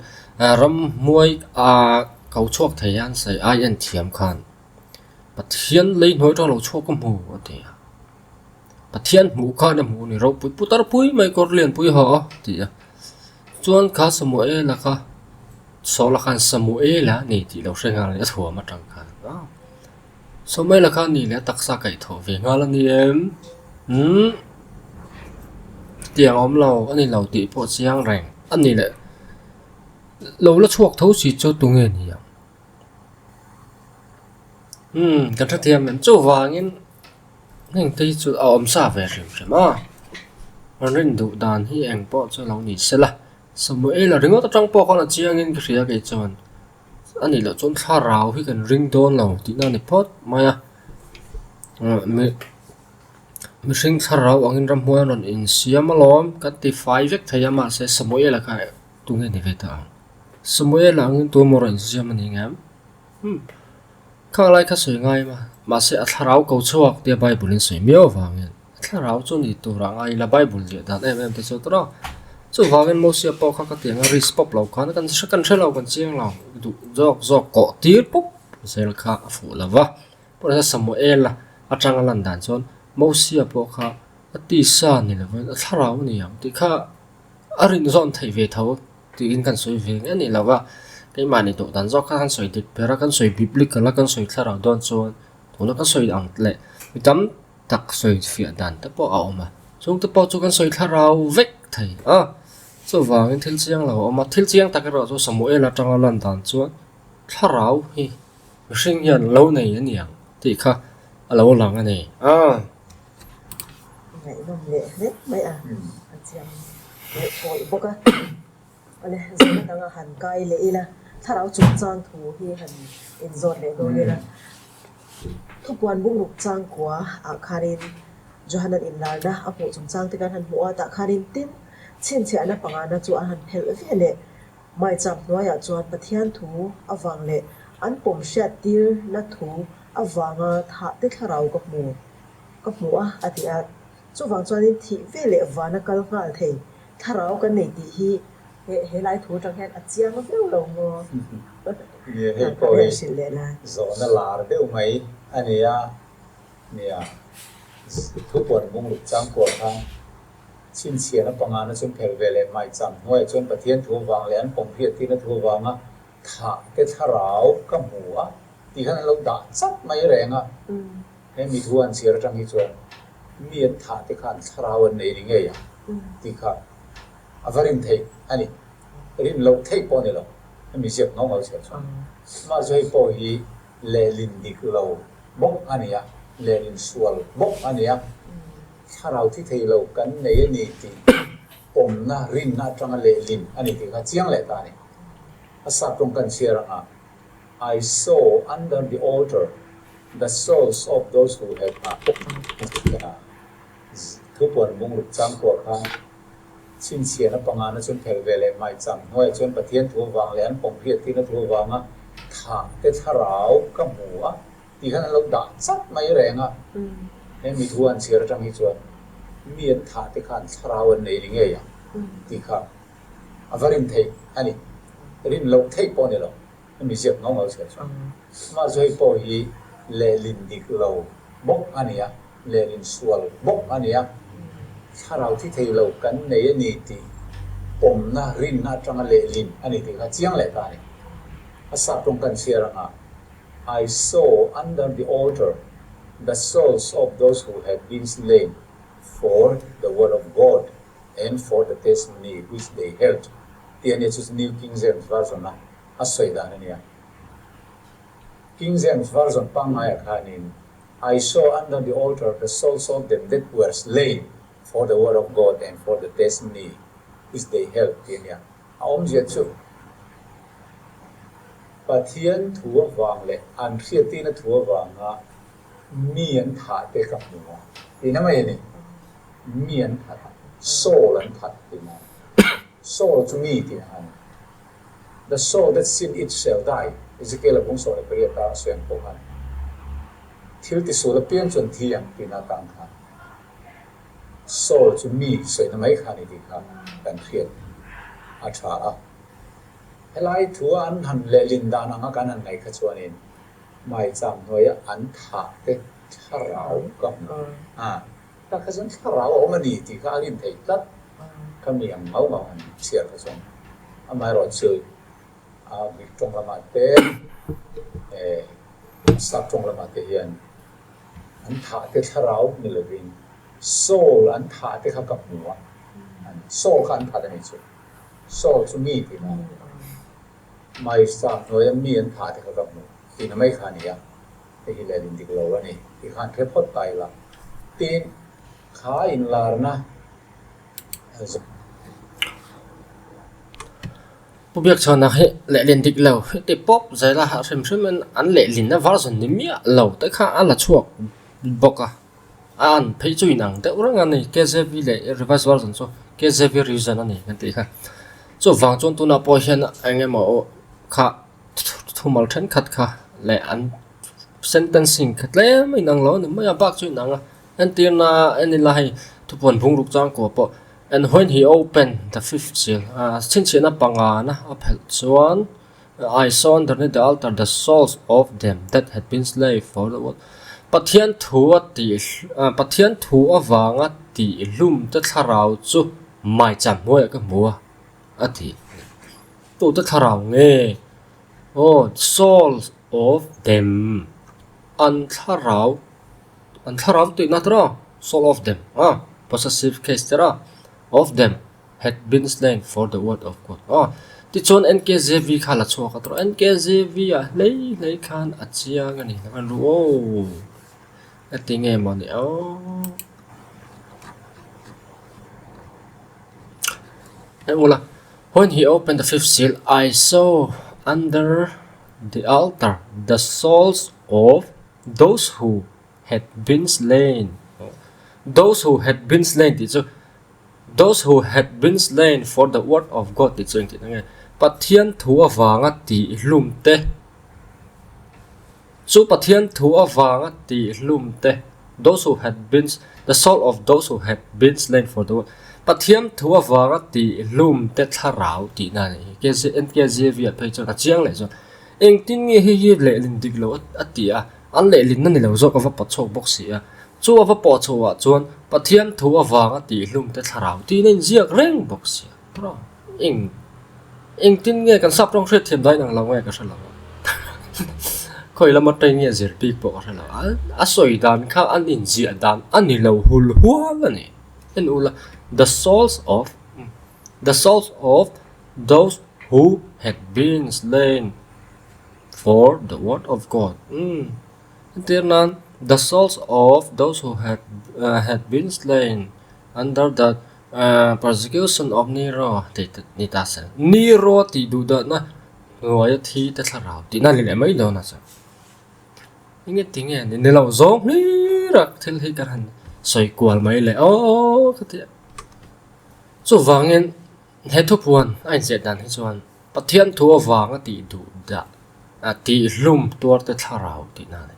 ramhuai ah ko chhuak thei a an sawi ai en thiam khan Pathian lei hnuai atang lo chhuak ka hmu a ti a, Pathian hmuh khan a hmuh a ni ropui putar pui mai kawr lianpui haw a ti a, chuan kha Samuela kha. Saula khan Samuela a ni tih lo hre nghal a ni, a thuam atang khan a. Samuela kha a ni leh a taksa kaih thawh ve nghal a ni em? Umm tiang a awm lo a ni lo tih pawh chiang reng a ni leh lo la chhuak tho si chu tunge ni ang? Umm kan hrethiam em chuvangin heng te hi chu a awm sa ve hrim hrim a, an rin duh dan hi eng pawh chu lo ni se la. Samuela ringawt atang pawh khan a chiangin ka hria kei chuan a nih loh chuan thlarau hi kan ring dawn lo tihna a ni phawt mai a mihring thlarau angin ramhnuai a rawn insiam alawm kan ti fai vek thei a mahse Samuela kha tunge ni ve ta ang Samuela angin tuemaw rawn insiam a ni ngem umm khang lai kha sawi ngai a mahse a thlarau ko chhuak tia Bible in sawi miau avangin. Thlarau chu ni tur ah ngai ila Bible ziah dan em em te chu tawrh a, chuvangin Mosia pawh kha ka ti ang a risk pawp lo khan kan hre kan hre lo kan chiang lo duh zawk zawk kawh tir pawp zel kha a fuh lo va, pawh Samuel-a atanga lan dan chuan Mosia pawh kha a tisa ni lovin a thlarau a ni ang tih kha a rinzawn theih ve tho tiin kan sawi ve nge a nih lo va. Keimahni duh dan zawk kha kan sawi dik ber a, kan sawi biblical a, kan sawi thlarau dawn chuan tuna kan sawi ang leh mi tam tak sawi fiah dan te pawh a awm a, chung te pawh chu kan sawi thlarau vek thei a, chuvangin thil chiang lo a awm a, thil chiang tak erawh chu Samuel atanga lan dan chuan thlarau hi mihring hian lo nei a ni ang tih kha a lo lang a ni a. Ngaihnawm leh hlek mai a, a chiang leh pawlh bawk a. Awle, zirna danga han kai leh ila, thlarau chungchang thu hi han inzawt leh dawn ila. Thupuan bungruk changkua ah khanin Johanan inlarna a hmuh chungchang te kan han hmuh a, tah khanin tin chhinchhiahna pangana chu an han phelh ve leh. Maicham hnuaiah chuan Pathian thu avang leh an pawm hriattirna thu avanga thah te thlarau ka hmu ka hmu a, a ti a. Chuvang chuanin thih ve leh vana kal nghal thei Thlarau kan nei tih hi he he lai thu atang hian a chiang viau lo maw? Nia hei pawh hi zawhna lar deuh mai a ni a, nia thupuan bungruk changkual khan chhinchhiahna pangana chuan phelh ve leh maicham hnuaiah chuan Pathian thu avang leh an pawmhriat tirna thu avanga thah te thlarau ka hmu a tih khan an lo dah chat mai reng a. He mi thu an chhiar atang hi chuan mi an thah te khan thlarau an nei ni ngei ang tih kha a va rin theih a ni. Rin loh theih pawh a ni lo, hemi ziak ngau ngau chhiar chuan. Amah chu hei pawh hi lehlin dik lo bawk a ni a, lehlin sual bawk a ni a, thlarau thi thei lo kan nei a ni tih pawmna rinna atanga lehlin a ni tih kha chiang leh ta a ni. A sap tawng kan chhiar anga I saw under the altar the souls of those who had a Thupuan bungruk changkua khan chhinchhiahna pangana chuan phelh ve leh maicham hnuaiah chuan Pathian thu avang leh an pawmhriat tirna thu avanga thah te thlarau ka hmu a tih khan an lo dah chat mai reng a. He mi thu an chhiar atang hi chuan mi an thah te khan thlarau an nei ni ngei ang tih kha a va rin theih a ni. Rin loh theih pawh a ni lo. Hemi ziak ngau ngau chhiar chuan amah chu hei pawh hi lehlin dik lo bawk a ni a, lehlin sual bawk a ni a, thlarau thi thei lo kan nei a ni tih pawmna rinna atanga lehlin a ni tih kha chiang leh ta a ni. A sap tawng kan chhiar anga I saw under the altar the souls of those who had been slain for the word of God and for the testimony which they held tih a nia chu chu New King James Version a a sawi dan a nia. King James Version pangngaiah khanin, I saw under the altar the souls of them that were slain for the word of God and for the testimony which they held tih a nia. A awmzia chu Pathian thu avang leh an hriattirna thu avanga mi an thah te ka hmu a tihna mai a ni. Mi an that, soul an that tihna a ni. Soul chu mi tihna a ni. The soul that sin it shall die, Ezekiel-a bung 18 a sawi ang pawh khan thil tisual apiang chuan thi ang tihna atang khan soul chu mi sawina mai kha a ni tih kha kan hriat a tha a. Helai thua an han lehlin dan anga kan han ngaih kha chuanin maicham hnuaia an thah te thlarau ka hmu a. Tah kha chuan thlarau a awm a ni tih kha a rin theih tlat. Kha mi ang ngau ngau han chhiar kha chuan amaherawh chu a Greek tawng lamah te eh Sap tawng lamah te hian an thah te thlarau ni lovin soul an thah te kha ka hmu a, soul kha an that a ni chu. Soul chu mi tihna a ni. Maisa hnuaia mi an thah te kha ka hmu tihna mai kha a ni a. Hei hi lehlin dik lo a ni tih khan hre phawt ta ila. Tin, kha inlarna zawh. Pu Biakchhawna hi lehlin dik lo hi ti pawp zel a, hrim hrimin an lehlinna version ni miah lo te kha a la chhuak bawk a, a an phei chu inang deuh reng a ni, KJV leh Revised Version chu KJV Revision a ni kan tih kha. Chuvang chuan tunah pawh hian eng emaw kha Thumal thenkhat kha leh an sentencing kha tlem a inang lo a ni mai a, bak chu inang a, entirna en ila hei thupuan bungruk changkua pawh and when he opened the fifth seal ah chhinchhiahna pangana a phelh chuan I saw underneath the altar the souls of them that had been slain for the word Pathian thu a tih Pathian thu avanga tih hlum te thlarau chu maicham hnuaiah ka hmu a a ti. Tute thlarau nge? Aw, souls of them, an thlarau, an thlarau tihna tawh a, soul of them, ah, possessive case te ra, of them had been slain for the word of God. Aw, tichuan NKJV kha la chhuak a tawh a, NKJV ah hlei hlei khan a chiang a ni, kan ru aw, heti nge maw ni aw. Hei ula. When he opened the fifth seal, I saw under the altar the souls of those who had been slain. Those who had been slain tih chu those who had been slain for the word of God tih chu engtih na nge? Pathian thu avanga tihhlum te Chu Pathian thu avanga tihhlum te, those who had been, the soul of those who had been slain for the word, Pathian thu avanga tihhlum te thlarau tihna a nih hi. KZ, NKJV ah phei chuan a chiang leh chuan engtin nge hei hi lehlin dik lo a ti a, an lehlinna ni lo zawk a va pawt chhuak bawk si a. Chu a va pawh chhuah ah chuan Pathian thu avanga tihhlum te thlarau tihna inziak reng bawk si a. Eng engtin nge kan sap rawng hriat thiam dahin ang lo nge ka hre lo a khawi lama train nge zir bik pawh ka hre lo a a sawi dan kha an inziah dan a ni lo hul hual a ni en ula the souls of the souls of those who had been slain for the word of God umm entir nan the souls of those who had had been slain under the Persecution of Nero tih te ni ta se. Nero tih duh dahna hnuaia thi te thlarau tihna a ni leh mai dawn a chuan. Enge tinge ni ni lo zawng hlir a thil hi kan han sawi kual mai le aw ka ti a. Chuvangin he thupuan a inziah dan hi chuan Pathian thu avanga tih duh dah a tih hlum tuar te thlarau tihna a ni.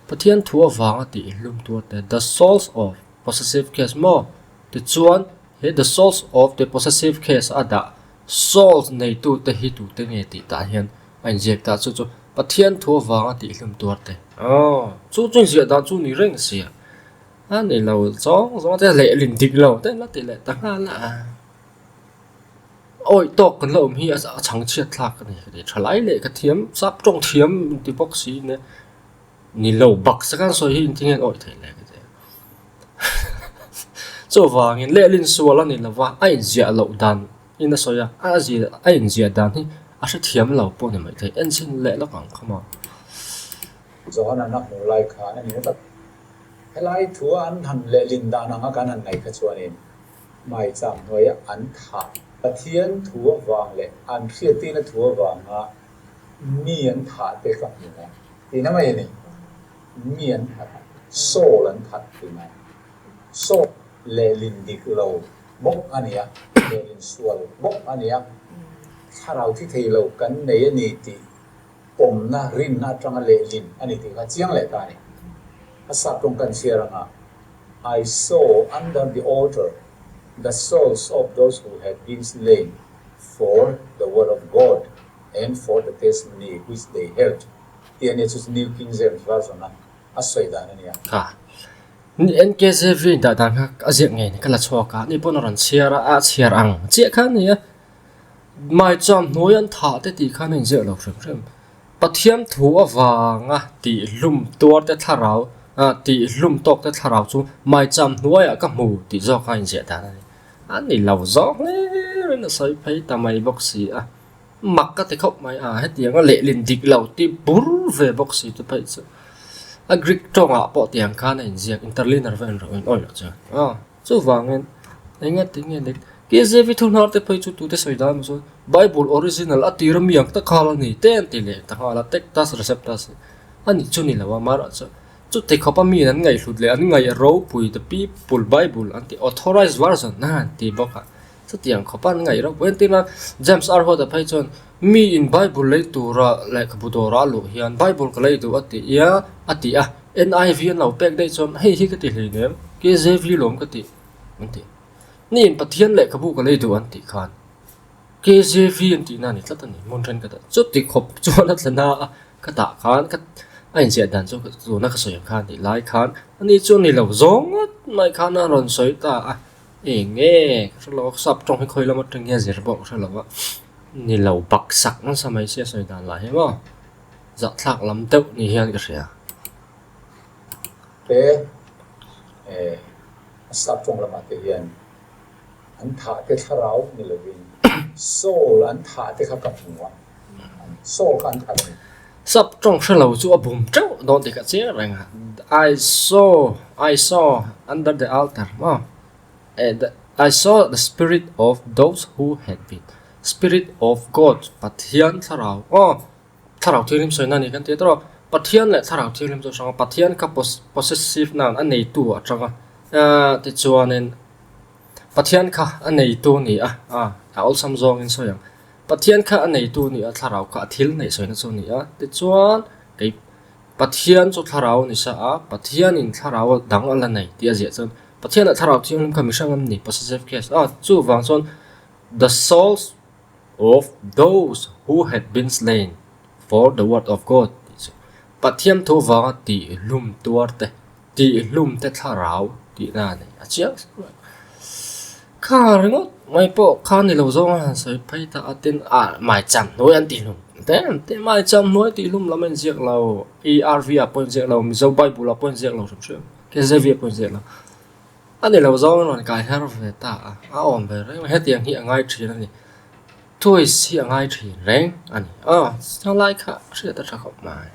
Pathian thu avanga tih hlum tuar te the souls of possessive case maw? Tichuan, he the souls of the possessive case a dah souls neitute hi tute nge tih tah hian a inziak ta chu chu Pathian thu avanga tihhlum tuar te. Aw, chu chu inziah dan chu ni reng sia. A ni lo zawng zawng te lehlin dik lo te la ti leh ta nghal a. Awi tawk kan la awm hi a chhangchhiat thlak a ni ka ti. Thalai leh ka thiam sap tawng thiam inti bawk si nia. Ni lo bak sa khan sawi hi inti nge an awih theih le ka ti a. Chuvangin lehlin sual a ni lo va, a inziah loh dan in a sawi a, a zia a inziah dan hi a hrethiam lo pawh ni maithei en chhin leh lawk ang kha maw. Johana na hmuh lai khan a ni na tak. Helai thua an han lehlin dan anga kan han ngaih kha chuanin maicham hnuaia an thah Pathian thu avang leh an hriattirna thu avanga mi an thah te ka hmu a. Tihna mai a ni. Mi an that, soul an that tihna. Soul lehlin dik lo bawk a ni a, lehlin sual bawk a ni a. Thlarau thi thei lo kan nei a ni tih pawmna, rinna atanga lehlin a ni tih kha chiang leh ta a ni. A sap tawng kan chhiar anga, I saw under the altar the souls of those who had been slain for the word of God and for the testimony which they held tih a nia chu chu New King James Version a a sawi dan a nia. Kha NKJV dah dan kha a ziak ngei ni ka la chhuak a ni pawn a rawn chhiar a a chhiar ang chiah kha a ni a maicham hnuai an thah te tih khan a inziak lo hrim hrim Pathian thu avanga tih hlum tuar te thlarau ah tih hlum tawk te thlarau chu maicham hnuaiah ka hmu tih zawk kha a inziah dan a ni a ni lo zawk hlir in a sawi phei ta mai bawk si a. Mak ka ti khawp mai a, hetiang a lehlin dik lo tih bur ve bawk si te phei chu a Greek tawngah pawh tiang khan a inziak interlinear vel rawh in awih loh chuan a chuvangin eng ati nge dik KJV thuhnar te phei chu tute sawi dan chuan Bible original a tir ami ang tak khal a ni te an ti leh ta nghal a Tectus Receptus a nih chu ni lo a amaherawh chu chuti khawp a mi an ngaihhlut leh an ngaih ropui the people Bible an ti authorized version a an ti bawk a. Chutiang khawp an ngaih ropui entir nan James R. Huata phei chuan mi in Bible lei tura lehkhabu dawrah a luh hian Bible ka lei duh a ti ia a ti a, NIV an lo pek daih chuan hei hi ka ti hleinem KJV lawm ka ti an ti. Ni in Pathian lehkhabu ka lei duh an tih khan KJV an tihna a ni tlat a ni hmun thenkhatah chuti khawp chuan a tla na a ka tah khan ka a inziah dan chu tuna ka sawi ang khan tih lai khan ani chu ni lo zawng ngawt mai khan a rawn sawi ta a. Eng nge ka hre lo a, sap tawng hi khawi lam atang hian zir pawh ka hre lo a. Ni lo baksak nasa mai sia sawi dan lah hi maw zahthlak lam deuh ni hian ka hria. Te eh a sap tawng lamah te hian an thah te thlarau ni lovin soul an thah te kha ka hmu a, soul kha an that a ni. Sap tawng hre lo chu a bum teuh dawn tih ka chiang reng a, I saw I saw under the altar maw eh the I saw the spirit of those who had been spirit of God Pathian thlarau aw thlarau thianghlim sawina a ni kan ti a tawh Pathian leh thlarau thianghlim chu a hrang a Pathian kha possessive nan a neitu atanga tichuanin Pathian kha a neitu a ni a a awlsam zawngin sawi ang Pathian kha a neitu a ni a thlarau kha a thil neih sawina chu a ni a tichuan kei Pathian chu thlarau a ni sa a Pathianin thlarau dang a la nei tih a ziah chuan Pathianah thlarau thianghlim kha mihring an ni possessive case a chuvang chuan the souls of those who had been slain for the word of God tih chu Pathian thu vanga tihhlum tuar te tihhlum te thlarau tihna a nei a chiang mai. Kha ringawt mai pawh kha ni lo zawng a han sawi phei ta a tin ah maicham hnuai an tihhlum te te maicham hnuai tihhlum lam a inziak lo ERV ah pawh a inziak lo Mizo Bible ah pawh a inziak lo hrim hrim KZV ah pawh a inziak lo a ni lo zawng a rawn kai her ve ta a a awm ve reng a hetiang hi a ngai thin a ni twist hi a ngai thin reng a ni aw helai kha hriat a tha khawp mai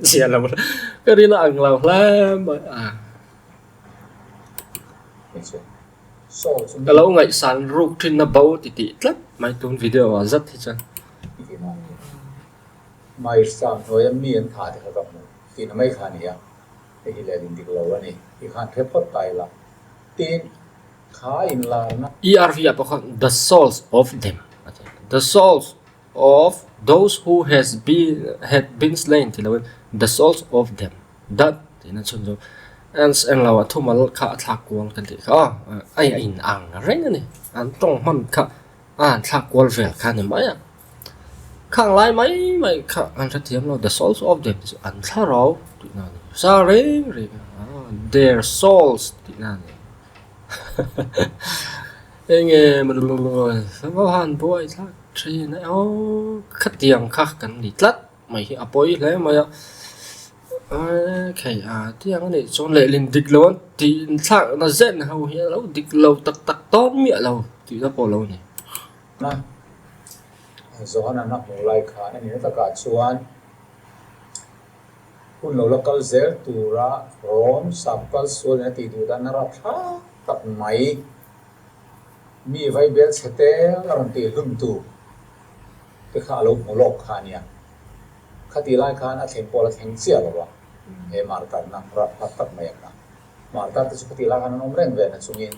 zia lo ka rin a ang lo hle mai a. Ka lo ngaihsan ruk thinna bo ti tih tlat mai tun video ah zat hi chuan. Maisam hnuaia mi an thah te kha ka hmu tihna mai kha a ni a, hei hi lehlin dik lo a ni tih khan hre phawt ta ila. Tin, kha inlarna. ERV ah pawh khan the souls of them a ti a, the souls of those who has been had been slain ti loin the souls of them that tihna chhun chu ends englo a thumal kha a thlak kual kan tih kha aw a in ang reng a ni an tawng hman kha a han thlak kual vel kha a ni mai a khang lai mai mai kha an hrethiam lo the souls of them tih chu an thlarau tihna a ni sa reng reng a their souls tihna a ni enge maw han buai thlak thin e aw khatiang kha kan ni tlat. Mai hi a pawi hle mai a khei a tiang a nih chuan lehlin dik lo an tih thlakna zen ho hi a lo dik lo tak tak tawn miah lo tih na pawh a lo ni. Na Johana na hmuh lai khan a nihna takah chuan hun lo la kal zel tura Rom sap kal sual in a tih duh dan a rapthlak tak mai mi vaibel chhe tel a rawn tih hlum tu te kha a lo hmu lawk kha a nia. Khati lai khan a thleng pawh a la thleng chiah lo a, he martarna rapthlak tak mai a kha. Martar te chu khati lai khan an awm reng ve na chungin.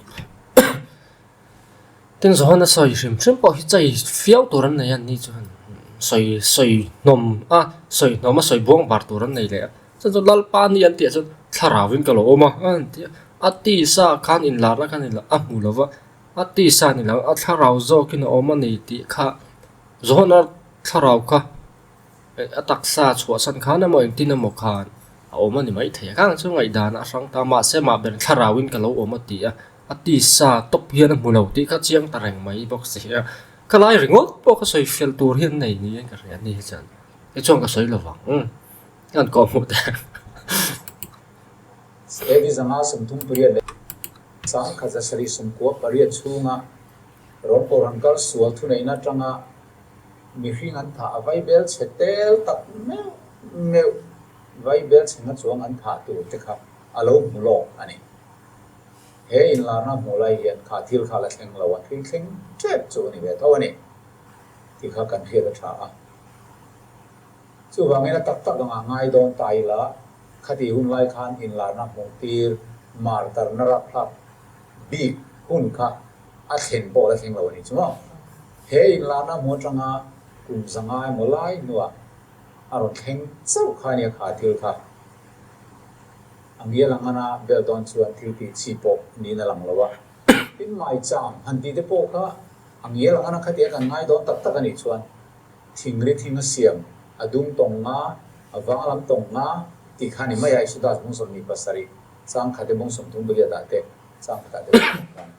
Tin Johana sawi hrim hrim pawh hi chei fiau tur an nei a ni chuan sawi sawi hnawm a sawi hnawm a sawi buang bar tur an nei leh a chuan chu Lalpa ni an tih ah chuan thlarau in ka lo awm a an ti a a tisa khan inlarna khan a hmu lo va. A tisa ni lo, a thlarau zawkin a awm a ni tih kha Johana thlarau kha a taksa chhuahsan khan emaw engtin emaw khan a awm a ni maithei a. Khang chu ngaihdan a hrang ta mahse mah ber thlarauin ka lo awm a ti a, a tisa tawp hian a hmu lo tih kha chiang ta reng mai bawk si a. Ka lai ringawt pawh ka sawi fel tur hian nei niin ka hria a ni hi chuan kei chuan ka sawi lo vang an kawhhmuh te. AD 538 leh 1798 chhunga Rom Kohhran kal sual thuneihna atanga mihring an thah a vaibel chhe tel tak meuh meuh vaibel chhenga chuang an thah tur te kha a lo hmu lawk a ni. He inlarna hmuh lai hian kha thil kha la thleng lo a, thil thleng tep chu a ni ve tho a ni tih kha kan hriat a tha a. Chuvangin a tak tak angah ngai dawn ta ila, Khati hun lai khan inlarna hmuh tir martarna rapthlak bik hun kha a thlen pawh la thleng lo a ni chu maw? He inlarna hmuh atanga kum zanga emaw lai hnuah a rawn thleng chauh kha a nia kha thil kha. A ngial ang ana bel dawn chuan thil tih chi pawh niin a lang lo a. Tin maicham han tih te pawh kha a ngial ang ana khatia kan ngai dawn tak tak a nih chuan Thingri thing a siam, a dung tawng nga, a vang lam tawng nga tih kha a ni mai a, Exodus bung 27, chang khat e bung 30 pariat ah te, chang khat ah te bung khan.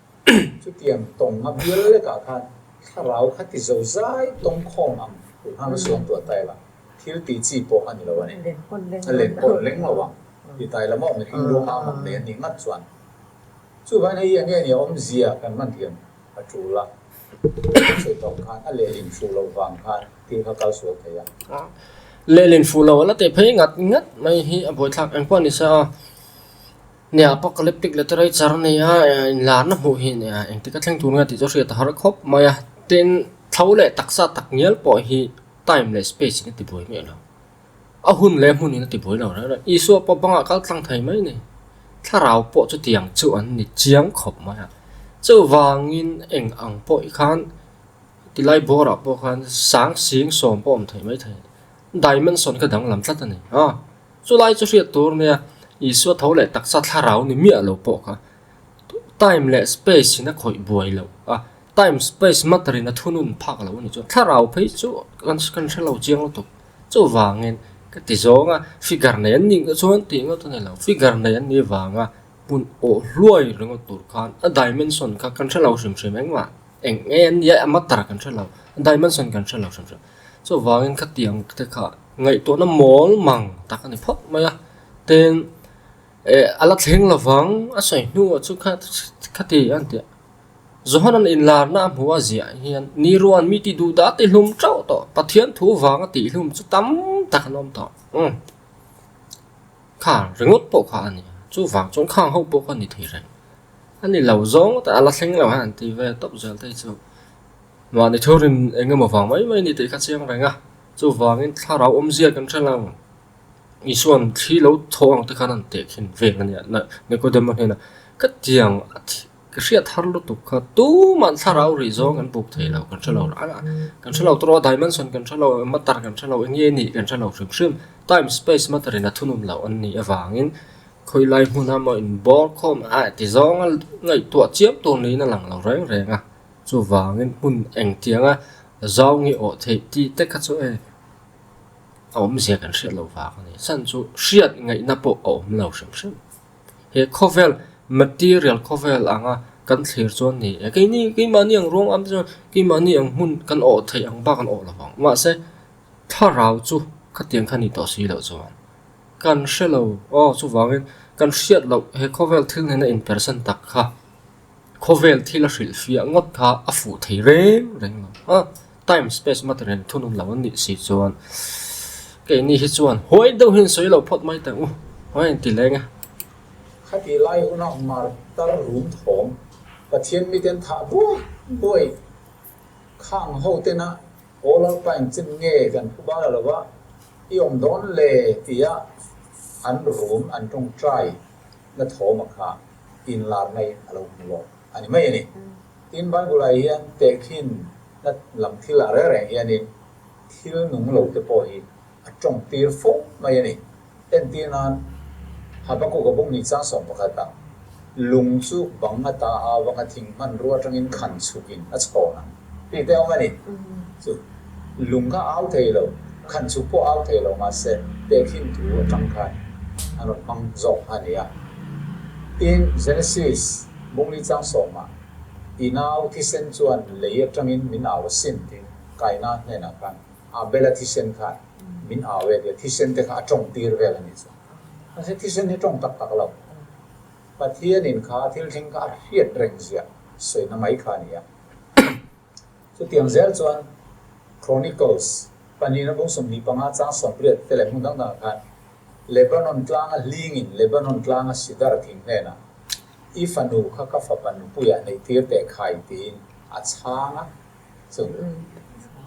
Chutiang tawng nga bial lekah khan Thlarau kha ti zo zai tawng khawm ang tih khan a suang tuah tai la, thil tih chi pawh a ni lo a ni. A len pawn leng lo ang ti tai la maw mihring ruang am ang nei an nih ngat chuan. Chuvangin hei hi eng nge ni a awmzia kan hman thiam a tul a, kan sawi tawh khan a lehlin fuh loh vang khan thil kha kal sual thei a. Lehlin fuh loh a la teh phei ngat ngat mai hi a buaithlak eng pawh a ni se a. Nia apocalyptic literature a ni a, inlarna hmuh hi nia engtik a thleng tur nge tih chu hriat a har khawp mai a. Tin, tho leh taksa tak ngial pawh hi time leh space in a ti buai miah lo. A hun leh hmun in a ti buai lo reng reng. Isua pawh bangah kal tlang thei mai a ni. Thlarau pawh chutiang chu an ni chiang khawp mai a. Chuvangin eng ang pawh hi khan tilai bawrah pawh khan sang sing sawm pawh awm thei mai thei. Dimension kha danglam tlat a ni a. Chulai chu hriat tur nia Isua tho leh taksa thlarau ni miah lo pawh kha time leh space in a khawih buai loh a, time space matter in a thunun phak lo a ni chuan thlarau phei chu kan kan hre lo chiang lutuk. Chuvangin ka ti zawng a figure nei an nih chuan tih ngawt a ni lo, figure nei an nih vanga hmun awh hluai ringawt tur khan a dimension kha kan hre lo hrim hrim engmah eng nge an nia a matter kan hre lo, a dimension kan hre lo hrim hrim. Chuvangin khatiang te kha ngaihtuahna mawl mang tak a ni phawt mai a, tin eh a la thleng lovang a sawi hnuah chu kha khati a ni tih Johanan inlarna a hmuh a ziah hian ni ruan mi tih duh dah tihlum teuh tawh Pathian thu vanga tihlum chu tam tak an awm tawh umm kha ringawt pawh kha a ni chuvang chuan khang ho pawh kha a ni thei reng a ni lo zawng a la thleng lo hian an ti ve tawp zel te hi chu. Mahni thurin eng emaw vang mai mai a ni tih kha chiang reng a, chuvangin thlarau awmzia kan hre lo. Isua'n thli lo thaw ang te khan an tehkhin vel a nia, Nikodema hnenah ka tiang a ka hriat har lutuk kha tuma'n thlarau rih zawng an buk thei lo, kan hre lo kan hre lo tawh a, dimension kan hre lo, matter kan hre lo, eng nge nih kan hre lo hrim hrim, time space matter in a thunun loh an nih avangin khawilai hmuna maw inbawr khawm a ti zawnga ngaihtuah chiam tur niin a lang lo reng reng a. Chuvangin hmun engtianga zau nge awh theih tih te kha chu e a awmzia kan hriat loh vang a ni. Chhan chu hriat ngaihna pawh a awm lo hrim hrim. He khawvel material khawvel anga kan thlir chuan ni e keini keimahni ang ruang am te chuan keimahni ang hmun kan awh theih ang bak an awh lo vang. Mahse thlarau chu khatiang kha ni tawh si loh chuan kan hre lo aw chuvangin kan hriat loh he khawvel thil nena inpersan tak kha. Khawvel thil a hrilhfiah ngawt kha a fuh thei reng reng lo a, time space matter in thunun lo an nih si chuan keini hi chuan huai deuh hian sawi lo phawt mai teh u, huai an ti leng e. Khati lai huna martar rum thawm Pathian miten thah buai buai khang ho tena aw Lalpa engchin nge kan phu bal a lova i awm dawn le tia an rum an tawngtai na thawm a kha inlarna in a lo hmu lawk a ni mai a ni. Tin, Bible-ah hian tehkhin na lam thil ah reng reng hianin thil nung lo te pawh hi a tawng tir fo mai a ni. Entir nan, Habakkuk-a bung ni chang 11 ah, Lung chu bang ata a avanga thing hmanrua atangin khan chhukin a chhawn ang tih te a awm a ni. Chu lung kha a au thei lo, khan chhuk pawh a au thei lo mahse tehkhin thu atang khan a rawn hmang zawk a ni a. Tin, Genesis bungli chang sawmah I nau thisen chuan lei atangin min au asin tiin Kaina hnenah khan Abela thisen khan min au e tia thisen te kha a tawng tir vel a nih chu. Mahse thisen hi tawng tak tak lo. Pathianin kha thil thleng kha a hriat reng ziah sawina mai kha a ni a. Chutiang zel chuan Chronicles pahnihna bung 25 chang 80 te leh hmun dang dangah khan Lebanon tlanga hlingin Lebanon tlanga sidar thing hnenah I fanu kha ka fapa nupuiah neihtir teh khai tiin a chhang a, chu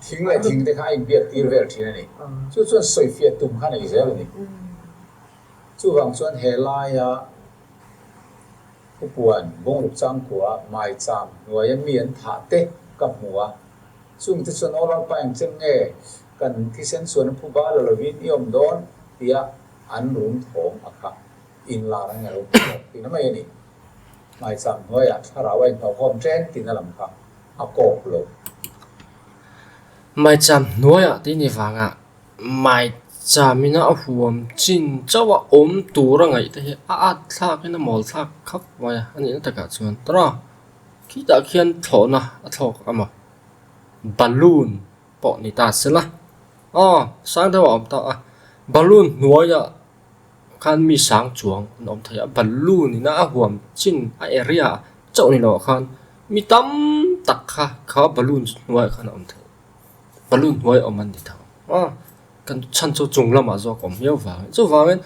thing leh thing te kha a inbiak tir vel thin a ni. Chu chuan sawifiah tum kha nei zel a ni. Chuvang chuan he laia Thupuan, Bungruk changkua, maicham hnuaia mi an thah te ka hmu a, chungte chuan aw Lalpa engchen nge kan thisen chuan a phu bal a lovin i awm dawn tia an rum thawm a kha inlar ang elo ti bawk tihna mai a ni. Maicham hnuaiah thlarau a inhnawhkhawm ṭeng tihna lam kha a kawk lo. Maicham hnuaiah tih ni vangah Maicham ina a huam chin chauh a awm tur a ngaih te hi a at thlak in a mawl thlak khap mai a, a nihna takah chuan tawrh a, khitah khian thlawhna a thlawk a maw? Balloon pawh ni ta sela. Aw, sang deuh a awm ta a. Balloon hnuaiah khan mi sang chuang an awm thei a. Balloon ina a huam chin a area chauh ni loh ah khan mi tam tak kha kha balloon hnuaiah khan a awm thei. Balloon hnuai awm an ni tho a. Kan chhan chu chung lamah zawk a awm miau vangin. Chuvangin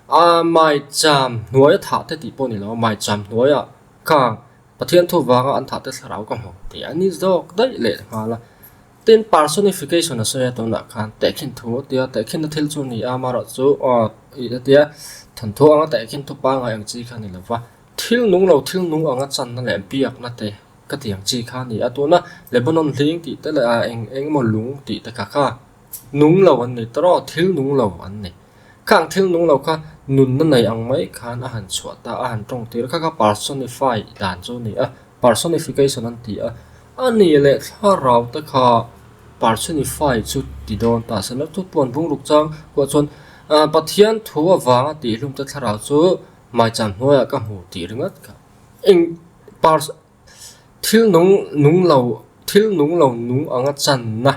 ah maicham hnuai a thah te tih pawh ni lo a, maicham hnuaiah khang Pathian thu vanga an thah te thlarau ka hmu tih a ni zawk daih leh nghal a. Tin, personification a sawi a tunah khan tehkhin thu a tia, tehkhinna thil chu a ni a, amaherawhchu aw ih a tia thawnthu anga tehkhin thu pangngai ang chi kha a ni lo va, thil nung lo thil nung anga channa leh biakna te ka ti ang chi kha a ni a. Tuna Lebanon hling tih te leh eng eng emaw lung tih te kha kha nung lo an ni tawh, thil nung lo an ni. Khang thil nung lo kha nunna nei ang mai khan a han chhuah ta a, han tawng tir kha kha personify dan chu a ni a, personification an ti a, a ni leh thlarau te kha personify chu ti dawn ta se la chu puan bungruk chang pawh chuan ah Pathian thu avanga tihhlum te thlarau chu maicham hnuaiah ka hmu tih ringawt kha eng pers thil nung nung lo thil nung lo nung anga channa.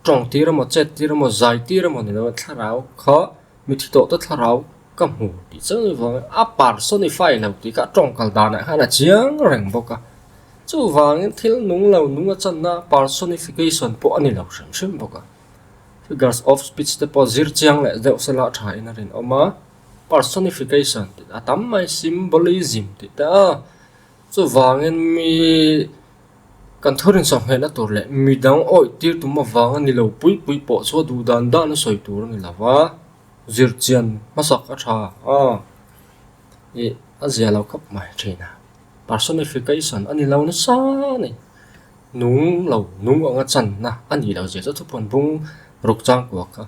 Tawng tir emaw, chet tir emaw, zai tir emaw ni lo thlarau kha mithi tawh te thlarau ka hmu tih chiang ni vangin a personify lo tih kha a tawng kal danah khan a chiang reng bawk a. Chuvangin thil nung lo nung a channa personification pawh a ni lo hrim hrim bawk a. Figures of speech te pawh zir chiang leh deuh sela a tha in a rinawm a. Personification tih a tam mai, symbolism tih te a. Chuvangin mi. Kan thurin sawhhmehna tur leh midang awih tir tum avanga ni lo pui pui pawh chu a duh dan dan a sawi tur a ni lo va, zirchian hmasak a tha a, ih a zia lo khawp mai thin a, personification a ni lo nasa a ni, nung lo nung anga channa a nih loh zia chu thupuan bung ruk chang kuak kha,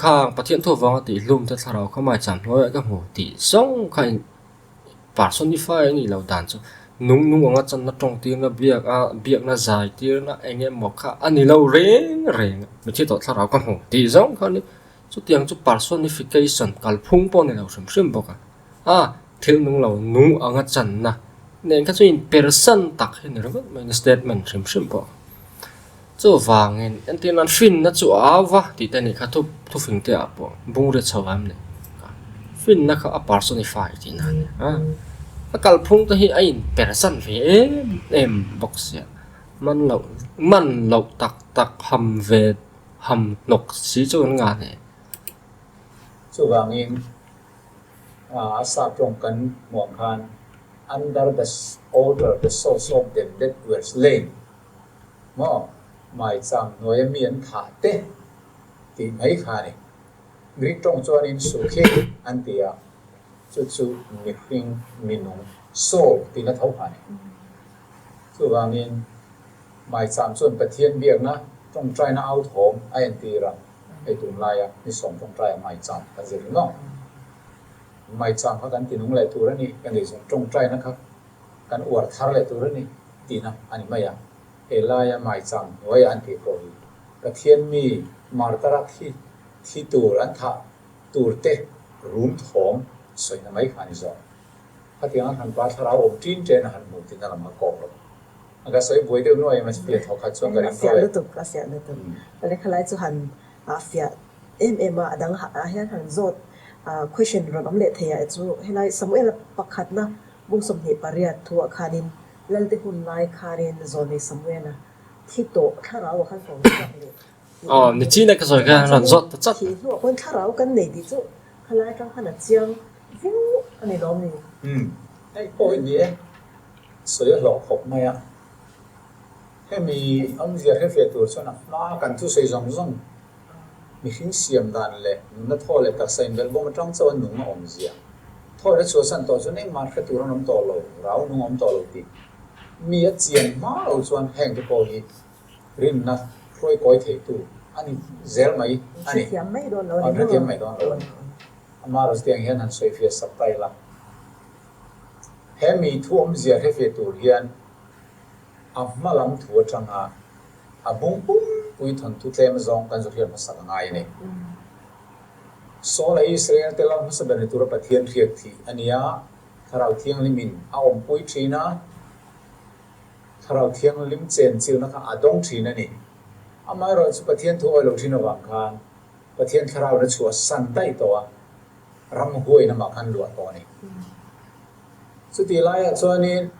khang Pathian thu avanga tihhlum te thlarau kha maicham hnuaiah ka hmu tih zawng kha in. Personify a nih loh dan chu nung nung anga channa tawng tirna biak a biakna zai tirna eng emaw kha a ni lo reng reng a mitthi tawh thlarau ka hmu tih zawng kha a ni. Chutiang chu personification kalphung pawh a ni lo hrim hrim bawk a, a thil nung lo nung anga channa nen kha chu inpersan tak hi a ni ringawt mai a statement hrim hrim pawh. Chuvangin entir nan finna chu a au va tih te nih kha thu thufing te ah pawh bungriat chho am ni finna kha a personify tih na a ni a a kalphung te hi a in per zan ve em em bawk sia man loh man loh tak tak ham ve ham hnawk si chu an ngah hle. Chuvangin a sap tawng kan hmuh ang khan under the altar the souls of them that were slain Maw? Maicham hnuaia mi an thah te tih mai kha a ni. Greek tawng chuanin sukhi an ti a, chu chu mihring, minung, soul tihna tho kha a ni. Chuvangin maicham chuan Pathian biakna tawngtaina au thawm a entir a, hei tunlaia ni sawm tawngtaia maicham kan zir hi maw? Maicham kha kan tinung leh tur a ni, kan tih chuan tawngtaina kha Kan uar thar leh tur a ni tihna a ni mai a, he laia maicham hnuaia an tih pawh hi Pathian mi martara thi thi tur an thah tur te rum thawm sawina mai kha a ni zawk. Khatiang a hranpa thlarau awm ṭin ṭen a han hmuh tihna lam a kawk lo. A ka sawi buai deuh nuai em a fiah thawk khat chuan ka ring A fiah lutuk, a fiah lutuk. Lehkha lai chu han fiah em em a, a dang ah hian han zawt question rawn awm leh thei ah chu helai Samuela pakhatna Bung 28 thuah khanin Lalte hun lai khanin Zawnei Samuela thi tawh thlarau a khan ko chhuak leh tih Aw, ni chin a ka sawi kha rawn zawt ta chat. Thih hnuah pawhin thlarau kan nei tih chu khalai atang khan a chiang viau a ni lawm ni? Umm, hei pawh hi ni e, sawi a hlawh khawp mai a. Hemi awmzia hrefiah tur chuan a hma kan thusawi zawng zawng Mihring siam dan leh nunna thaw leh taksa inbelhbawm atang chauh a nung a awm zia. Thaw leh chhuahsan tawh chuan engmah hre tur an awm tawh lo, rau nung a awm tawh lo tih mi a chian hma lo chuan heng te pawh hi rinna hruai kawi theitu a ni zel mai a ni. Hrethiam mai dawn lo a ni maw? Hrethiam mai dawn lo a ni. Amaherawhchu tiang hian han sawifiah sak ta ila, he mi thu awmzia hrefiah tur hian a hma lam thu atanga A bung pumpui thawnthu tlem zawng kan zu hriat hmasak a ngai a ni. Saul a Israel te lal hmasa ber ni tura Pathian hriat thih a ni a, Thlarau Thianghlimin a awmpui thin a, Thlarau. Thlarau Thianghlim chenchilhna kha a dawng thin a ni. Amaherawhchu chu Pathian thu awih lo thin avang khan Pathian Thlarauin a chhuah san daih tawh a, ramhuaiin amah khan luah tawh a ni. Chutih laiah chuanin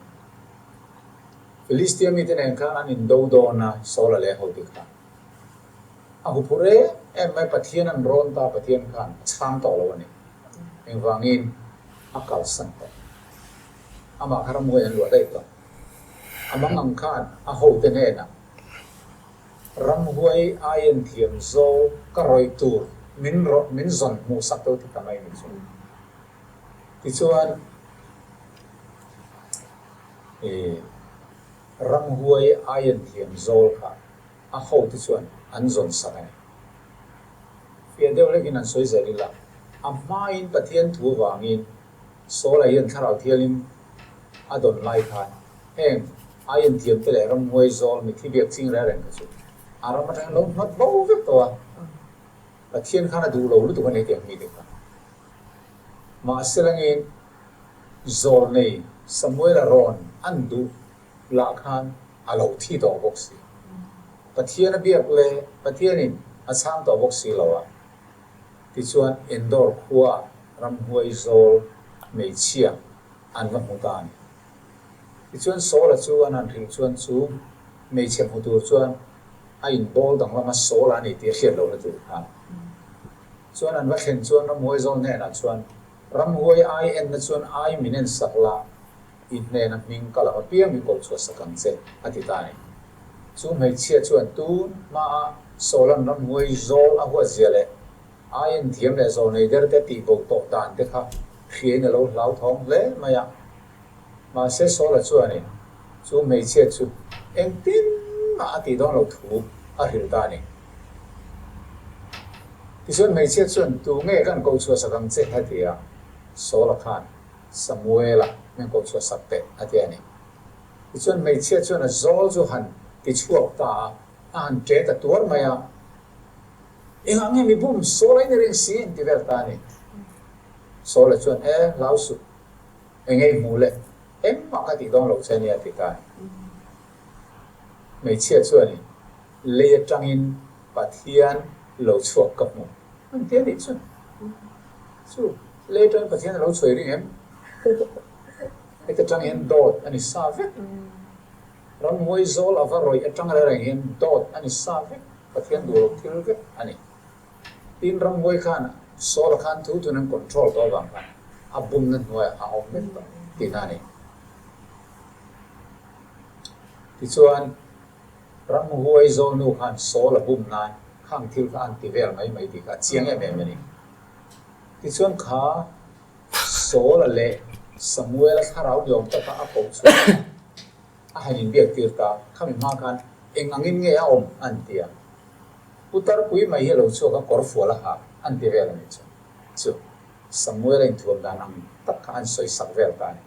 Filistia mite nen khan an indo dawn a, Saula leh a hote khan. A huphurh em em mai, Pathian an rawn ta, Pathian khan a chhang tawh lo a ni. Engvangin a kalsan tawh. Amah kha ramhuaiin an luah daih tawh. A mang ang khan a hote hnenah ramhuai aiin thiam zo ka rawih tur min rawh min zawn hmuhsak deuh ti ta mai ni chu. Tichuan i ramhuai aiin thiam zawl kha a hote chuan an zawn sak a ni. Fiah deuh hlekin an sawi zel ila, a hmain Pathian thu avangin Saul-a hian Thlarau Thialim a dawn lai khan heng aiin thiamte leh ramhuai zawl mithi biak ching reng reng kha chu a ram atangin lo hnawt bo vek tawh a, Pathian khan a duh lo lutuk a ni hetiang mite kha. Mahse langin zawl nei Samuel-a rawn an duh lah khan a lo thi tawh bawk si. Pathian a biak leh Pathianin a chhang tawh bawk si lo a. Tichuan Endor khua ramhuai zawl hmeichhia an va hmu ta a ni. Tichuan Saul-a chu an han hrilh chuan chu hmeichhe hmu tur chuan a inbawl danglam a Saul-a a ni tih a hriat lohna tur khan. Chuan an va thlen chuan ramhuai zawl hnenah chuan, Ramhuai ai enna chuan ai min en sak la, i hnena hming ka lam apiang min koh chhuah sak ang che, a ti ta a ni. Chu hmeichhia chuan tun hmaa Saul-a'n ramhuai zawl a huat zia leh ai en thiam leh zawl nei der te tih bo tawh dan te kha hriain a lo hlauthawng hle mai a. Mahse Saul-a chuanin chu hmeichhia chu engtin mah a tih dawn lo thu a hrilh ta a ni. Tichuan hmeichhia chuan tu nge kan koh chhuah sak ang che? a ti a. Saul-a khan Samuel-a min koh chhuah sak teh a ti a ni. Tichuan hmeichhia chuan a zawl chu han ti chhuak ta a, a han ṭe ta tuar mai a. Engah nge mi bum Saul-a in i ring si an ti vel ta a ni. Saul-a chuan, E, hlau suh, enge i hmuh le, engmah ka tih dawn loh che nia a ti ta a ni. Hmeichhia chuanin lei atangin Pathian lo chhuak ka hmu. An ti a nih chu. Chu lei atangin Pathian a lo chhuai ring em? Heta tang hian dawt a ni sa vek. Ramhuai zawl a va rawih atang reng reng hian dawt a ni sa vek. Pathian duh loh thil vek a ni. Tin ramhuai khan Saul-a khan thu thun an control tawh avang khan a bumna hnuaiah a awm vek tawh tihna a ni. Tichuan ramhuai zawlnu khan Saul-a bum nan khang thil kha an ti vel mai mai tih kha a chiang em em a ni. Tichuan kha Saul-a leh Samuel-a thlarau ni awm taka a koh chhuah kha a han inbiak tir ta, khami hma khan eng angin nge a awm an ti a. Putar pui mai hi a lo chhuak a, kawr fual a ha an ti vel a ni chu. Chu Samuel-a inthuam dan ang tak kha an sawi sak vel ta a ni.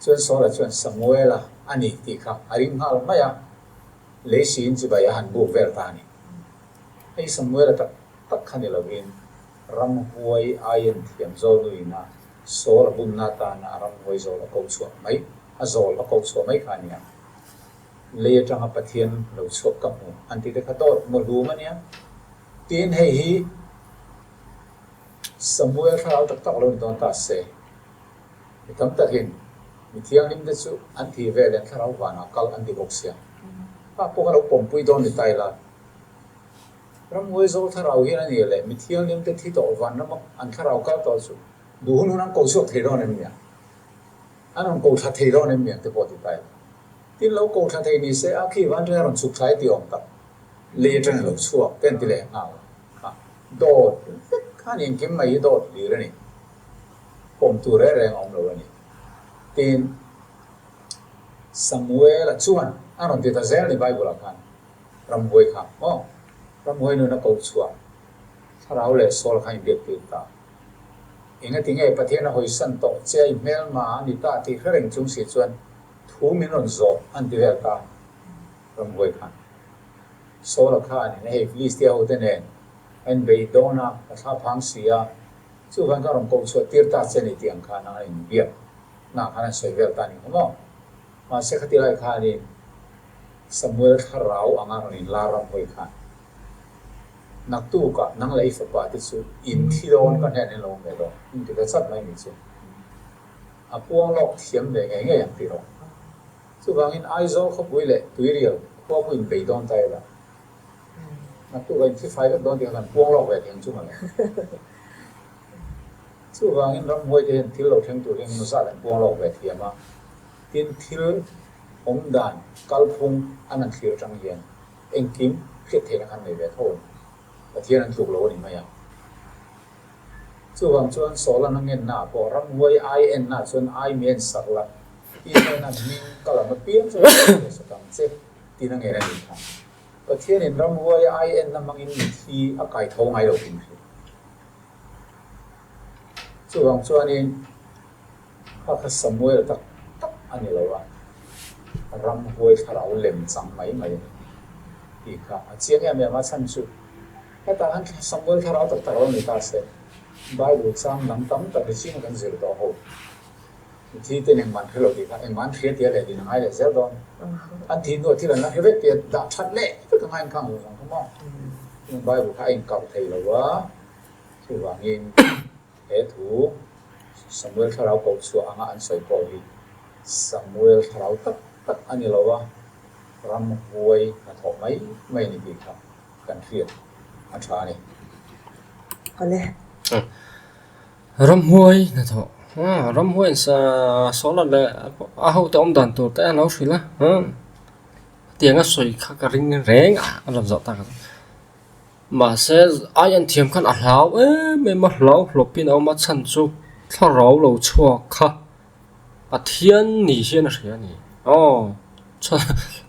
Chuan Saul-a chuan Samuel-a a ni tih kha a ring nghal mai a, lei siin chibai a han buk vel ta a ni. Hei Samuel-a tak tak kha ni lovin ramhuai aiin thiam zawl nuin a Saul a bumna atana a ramhuai zawl a ko chhuah mai, a zawl a ko chhuah mai kha a nia. Lei atanga Pathian lo chhuak ka hmu an tih te kha dawt mawhlum a nia. Tin hei hi Samuel thlarau tak tak lo ni dawn ta se. Mi tam takin mi thianghlim te chu an thih vel an thlarau vanah kal an ti bawk sia. Pa pawh kha lo pawmpui dawn ni ta ila. Ramhuai zawl thlarau hian a nih leh mi thianghlim te thi tawh vanrama an thlarau kal tawh chu duh hun hun an ko chhuak thei dawn em nia? An rawn ko thla thei dawn em niang te pawh ti ta ila. Tin lo ko thla thei ni se a khi van atangin a rawn chhuk thla e tih awm tak lei atangin a lo chhuak te an ti leh nghal a. Dawt vek khan engkim mai hi dawt hlir a ni. Pawm tur reng reng a awm lo a ni. Tin Samuel-a chuan a rawn ti ta zel ni Bible-ah khan. Ramhuai kha maw? Ramhuai nun a ko chhuah thlarau leh Saul kha inbiak tir ta. Engati nge Pathian a hawisan tawh che a i hmelma a ni ta tih hre reng chung si chuan thu min rawn zawh an ti vel ta Ramhuai khan. Saul-a khan in hei Philistia hote nen a inbei dawn a, ka thla phang si a, chuvang ka rawn ko chhuah tir ta che ni tih ang khan a inbiak na khan an sawi vel ta a ni kha maw? Mahse khati lai khanin Samuel thlarau anga rawn inlar ramhawi khan naktukah nang leh i fapa te chu in thi dawn ka hnen in lo awm ve dawn in ti ta chat mai ni chu a puang lawk thiam ve ngei ngei ang tih rawh. Chuvangin Aizawl khawpui leh Tuirial khua pawh in bei dawn ta ila naktukah in thi fai vek dawn tih kha kan puang lawk ve thei ang chu mawle. Chuvangin ramhuai te hian thil lo thleng tur hi engemaw zat an puang lawk ve thiam a, tin thil awm dan kalphung an han thlir atang hian engkim hriat theihna khan nei ve tho a ni. Pathian an tluk lo a ni mai a. Chuvang chuan Sawlan a ngenna ah pawh ramhuai ai enna chuan ai mi en sak la, i hnena hming ka lam apiang chu rawn hriat sak ang che tiin a ngen a nih kha. Pathianin ramhuai ai enna hmangin mithi a kai tho ngai lo tih hria. Chuvang chuanin kha kha Samuel tak tak a ni lo a, ramhuai thlarau lem chang mai mai a ni tih kha a chiang em em a chhan chu hetah khan Samuel thlarau tak tak lo ni ta se Bible chang dang tam tak hi chinga kan zir tawh ho. Thi ten engmah an hre lo tih kha engmah an hria tia leh din a ngai leh zel dawn. An thih hnuah thil an la hre vek tia dah that leh vek a ngai ang khang zawng zawng kha maw. Chuan Bible kha a inkalh thei lo a, chuvangin he thu Samuel thlarau koh chhuah anga an sawi pawh hi Samuel thlarau tak tak a ni lo a, ramhuai hnathawh mai mai a ni tih kha kan hriat a tha a ni. Awle. Ramhuai hnathawh ramhuai in solar leh a hote awm dan tur te a lo hrilh a tiang a sawi kha ka ring reng a a rawn zawh tak a mahse ai an thiam khan a hlau em em a hlau hlawp in a awm a chhan chu thlarau lo chhuak kha. Pathian ni hian a hria a ni. Aw, chuan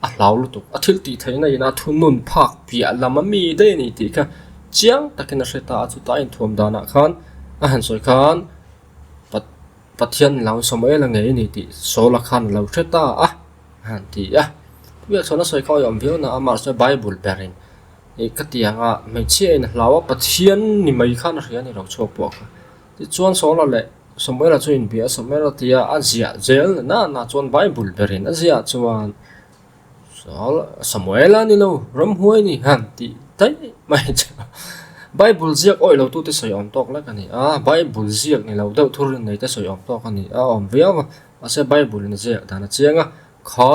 a hlau lutuk. A thil tih theihna ina thunun phak piah lam a mi daih a ni tih kha chiang takin a hre ta a. Chutah a inthuam danah khan a han sawi khan Pathian lo Samuel a ngei a ni tih Saula khan a lo hre ta a, a han ti a. Biak chhuahna sawi kha a awm viau na a, mahse Bible berin ih ka ti ang a, hmeichhia in a hlau a, Pathian ni mai khan a hria a ni lo chhuak pawh kha. Tichuan Saula leh Samuela chu inbia a, Samuela tia a ziah zel na na chuan Bible berin a ziah chuan Saul Samuela ni lo ramhuai ni han tih daih mai chu Bible ziak awih lo tute sawi awm tawk lek a ni a, Bible ziak ni lo deuh thurin nei te sawi awm tawk a ni a awm viau a, mahse Bible in a ziak dan a chiang a, kha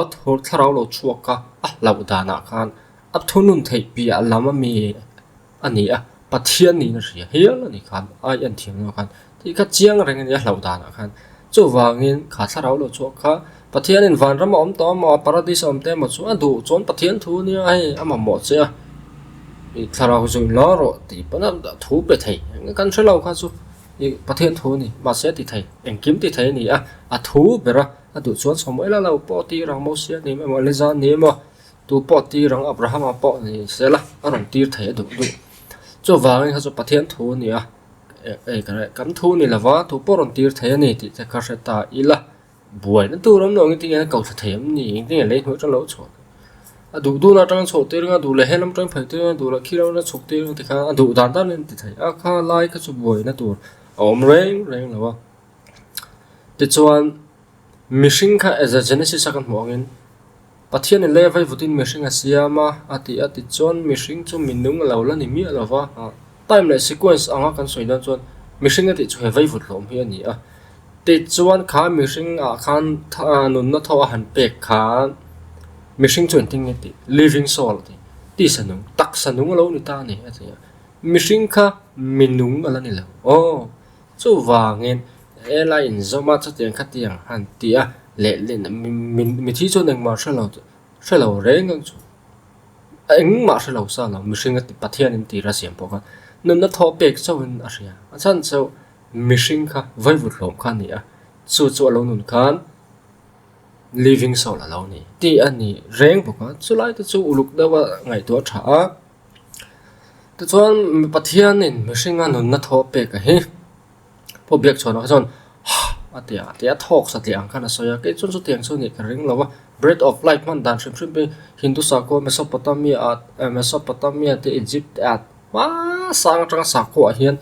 thlarau lo chhuak kha a hlauh danah khan a thunun theih piah lam a mi a ni a, Pathian niin a hria hial a ni khan, ai en thiam lo khan tih kha chiang reng a ni a hlauh danah khan. Chuvangin kha thlarau lo chhuak kha Pathianin vanram a awm tawh emaw paradis a awm te emaw chu a duh chuan Pathian thu a nia hei a mamawh che a, i thlarau zui la rawh tih pawn a thu pe thei kan hre lo kha chu i Pathian thu a ni mahse a ti thei engkim ti thei a ni a, a thu ber a a duh chuan Samuela lo pawh tir ang Mosia ni emaw Eliza ni emaw Tu pawh tir ang Abrahama pawh ni se la, a rawn tir thei a duh duh. Chuvangin kha chu Pathian thu a ni a, ei ka reh kan thu ni lova tu pawh rawn tir thei a ni tih te kha hre ta ila, buaina tur awm lo engtin nge ko thla thei em ni, engtin nge lei hnuai atang lo chhuah thei. A duh duhna atanga chhuah tir anga duh leh he lam atang phei tir anga duh leh khi lam atang chhuk tir anga tikhan a duh dan dan in a ti thei a, kha lai kha chu buaina tur a awm reng reng lo a. Tichuan mihring kha as a Genesis a kan hmuh angin Pathianin lei a vaivutin mihring a siam a, a ti a, tichuan mihring chu mi nung a lo la ni miah lo va, time leh sequence anga kan sawi dawn chuan mihring a tih chu he vaivut hlawm hi a ni a, tichuan kha mihring ah khan nunna thaw a han pek khan mihring chu engtin nge tih living soul a ti, tisa nung, taksa nung a lo ni ta a ni a ti a, mihring kha mi nung a la ni lo aw. Chuvangin helai inzawm a chutiang khatiang han ti a lehlin mithi chuan engmah hre lo hre lo reng ang chu engmah hre lo sa lo mihring a ti Pathian in tir a siam pawh khan nunna thaw pek chauhin a hria a chhan chu mihring kha vaivut hlawm kha a ni a chu chu a lo nun khan living soul a lo ni tih a ni reng bawk a chulai te chu uluk deuh a ngaihtuah tha a. Tichuan Pathianin mihringa nunna thaw pek a hi Pu Biakchhuana kha chuan hah a ti a, tia thawk satliah ang khan a sawi a, kei chuan chutiang chu nih ka ring lo a, breath of life hman dan hrim hrim hi Hindu sakhua Mesopotamia ah Mesopotamia te Egypt te ah hmasang atanga sakhua ah hian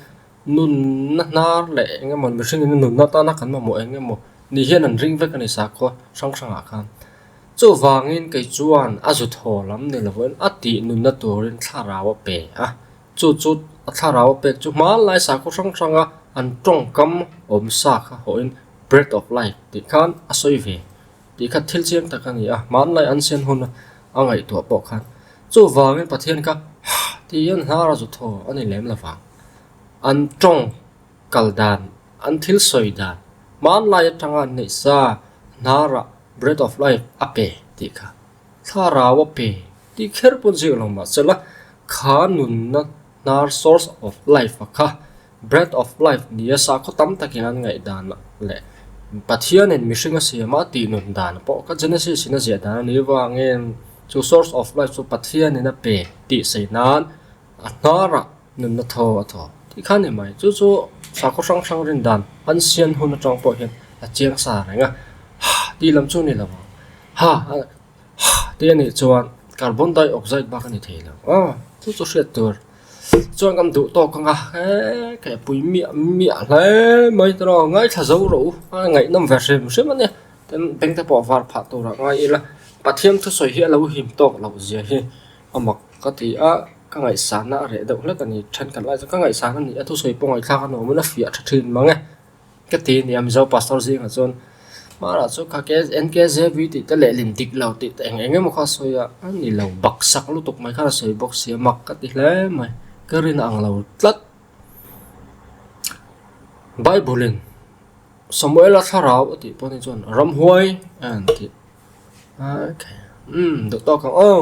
nunna hnar leh eng emaw mihringin nunna atana kan mamawh eng emaw ni hian an ring vek a ni sakhua hrang hrangah khan. Chuvangin kei chuan a zu thaw lam ni lovin a tih nunna turin thlarau a pe a. Chu chu a thlarau a pek chu hmanlai sakhaw hrang hranga an tawngkam awm sa kha hawhin breath of life tih khan a sawi ve tih kha thil chiang tak a ni a, hmanlai an sian hun a ngaihtuah pawh khan. Chuvangin Pathian kha hah tiin hnar a zu thaw a ni lem lovang. An tawng kal dan, an thil sawi dan, hmanlai atanga an neih sa hnarah breath of life a pe tih kha thlarau a pe tih kher pawn zir lo mahsela kha nunna hnar source of life a kha breath of life nia sakhaw tam takin an ngaih dan leh Pathianin mihring a siam a tih nun dan pawh kha Genesis in a ziah dan a nih avangin chu source of life chu Pathianin a pe tih sawi nan a hnarah Nunna thaw a thaw tih kha a ni mai. Chu chu sakhaw hrang hrang rin dan an sian hun atang pawh hian a chiang sa reng a. Ha tih lam chu a ni lo ang. Ha ha tih a nih chuan carbon dioxide bak a ni thei lo. Aw chu chu hriat tur chuan kan duh tawk ang a he keh pui miah miah hle mai te rawh ngaithla zo rawh u a ngaihnawm ve hrim hrim a nia. Tin beng te pawh var phah turah ngai ila Pathian thusawi hi a lo him tawk loh zia hi a mak ka ti a. Ka ngaihsana a reh deuh hlek a ni. Thenkhat lai chu ka ngaihsan a ni a, thusawi pawh ngaihthlak a nuam in a fiah tha thin mang e. Ka ti a ni a, Mizo pastor zingah chuan hmarah chu kha NKJV tih te lehlin dik lo tih te eng eng emaw kha a sawi a, a ni lo baksak lutuk mai khan a sawi bawk si a, mak ka ti hle mai. Ka rin ang lo tlat. Bible in Samuela thlarau a tih pawh ni chuan ramhuai a han tih. Okay. Umm duh tawk ang aw.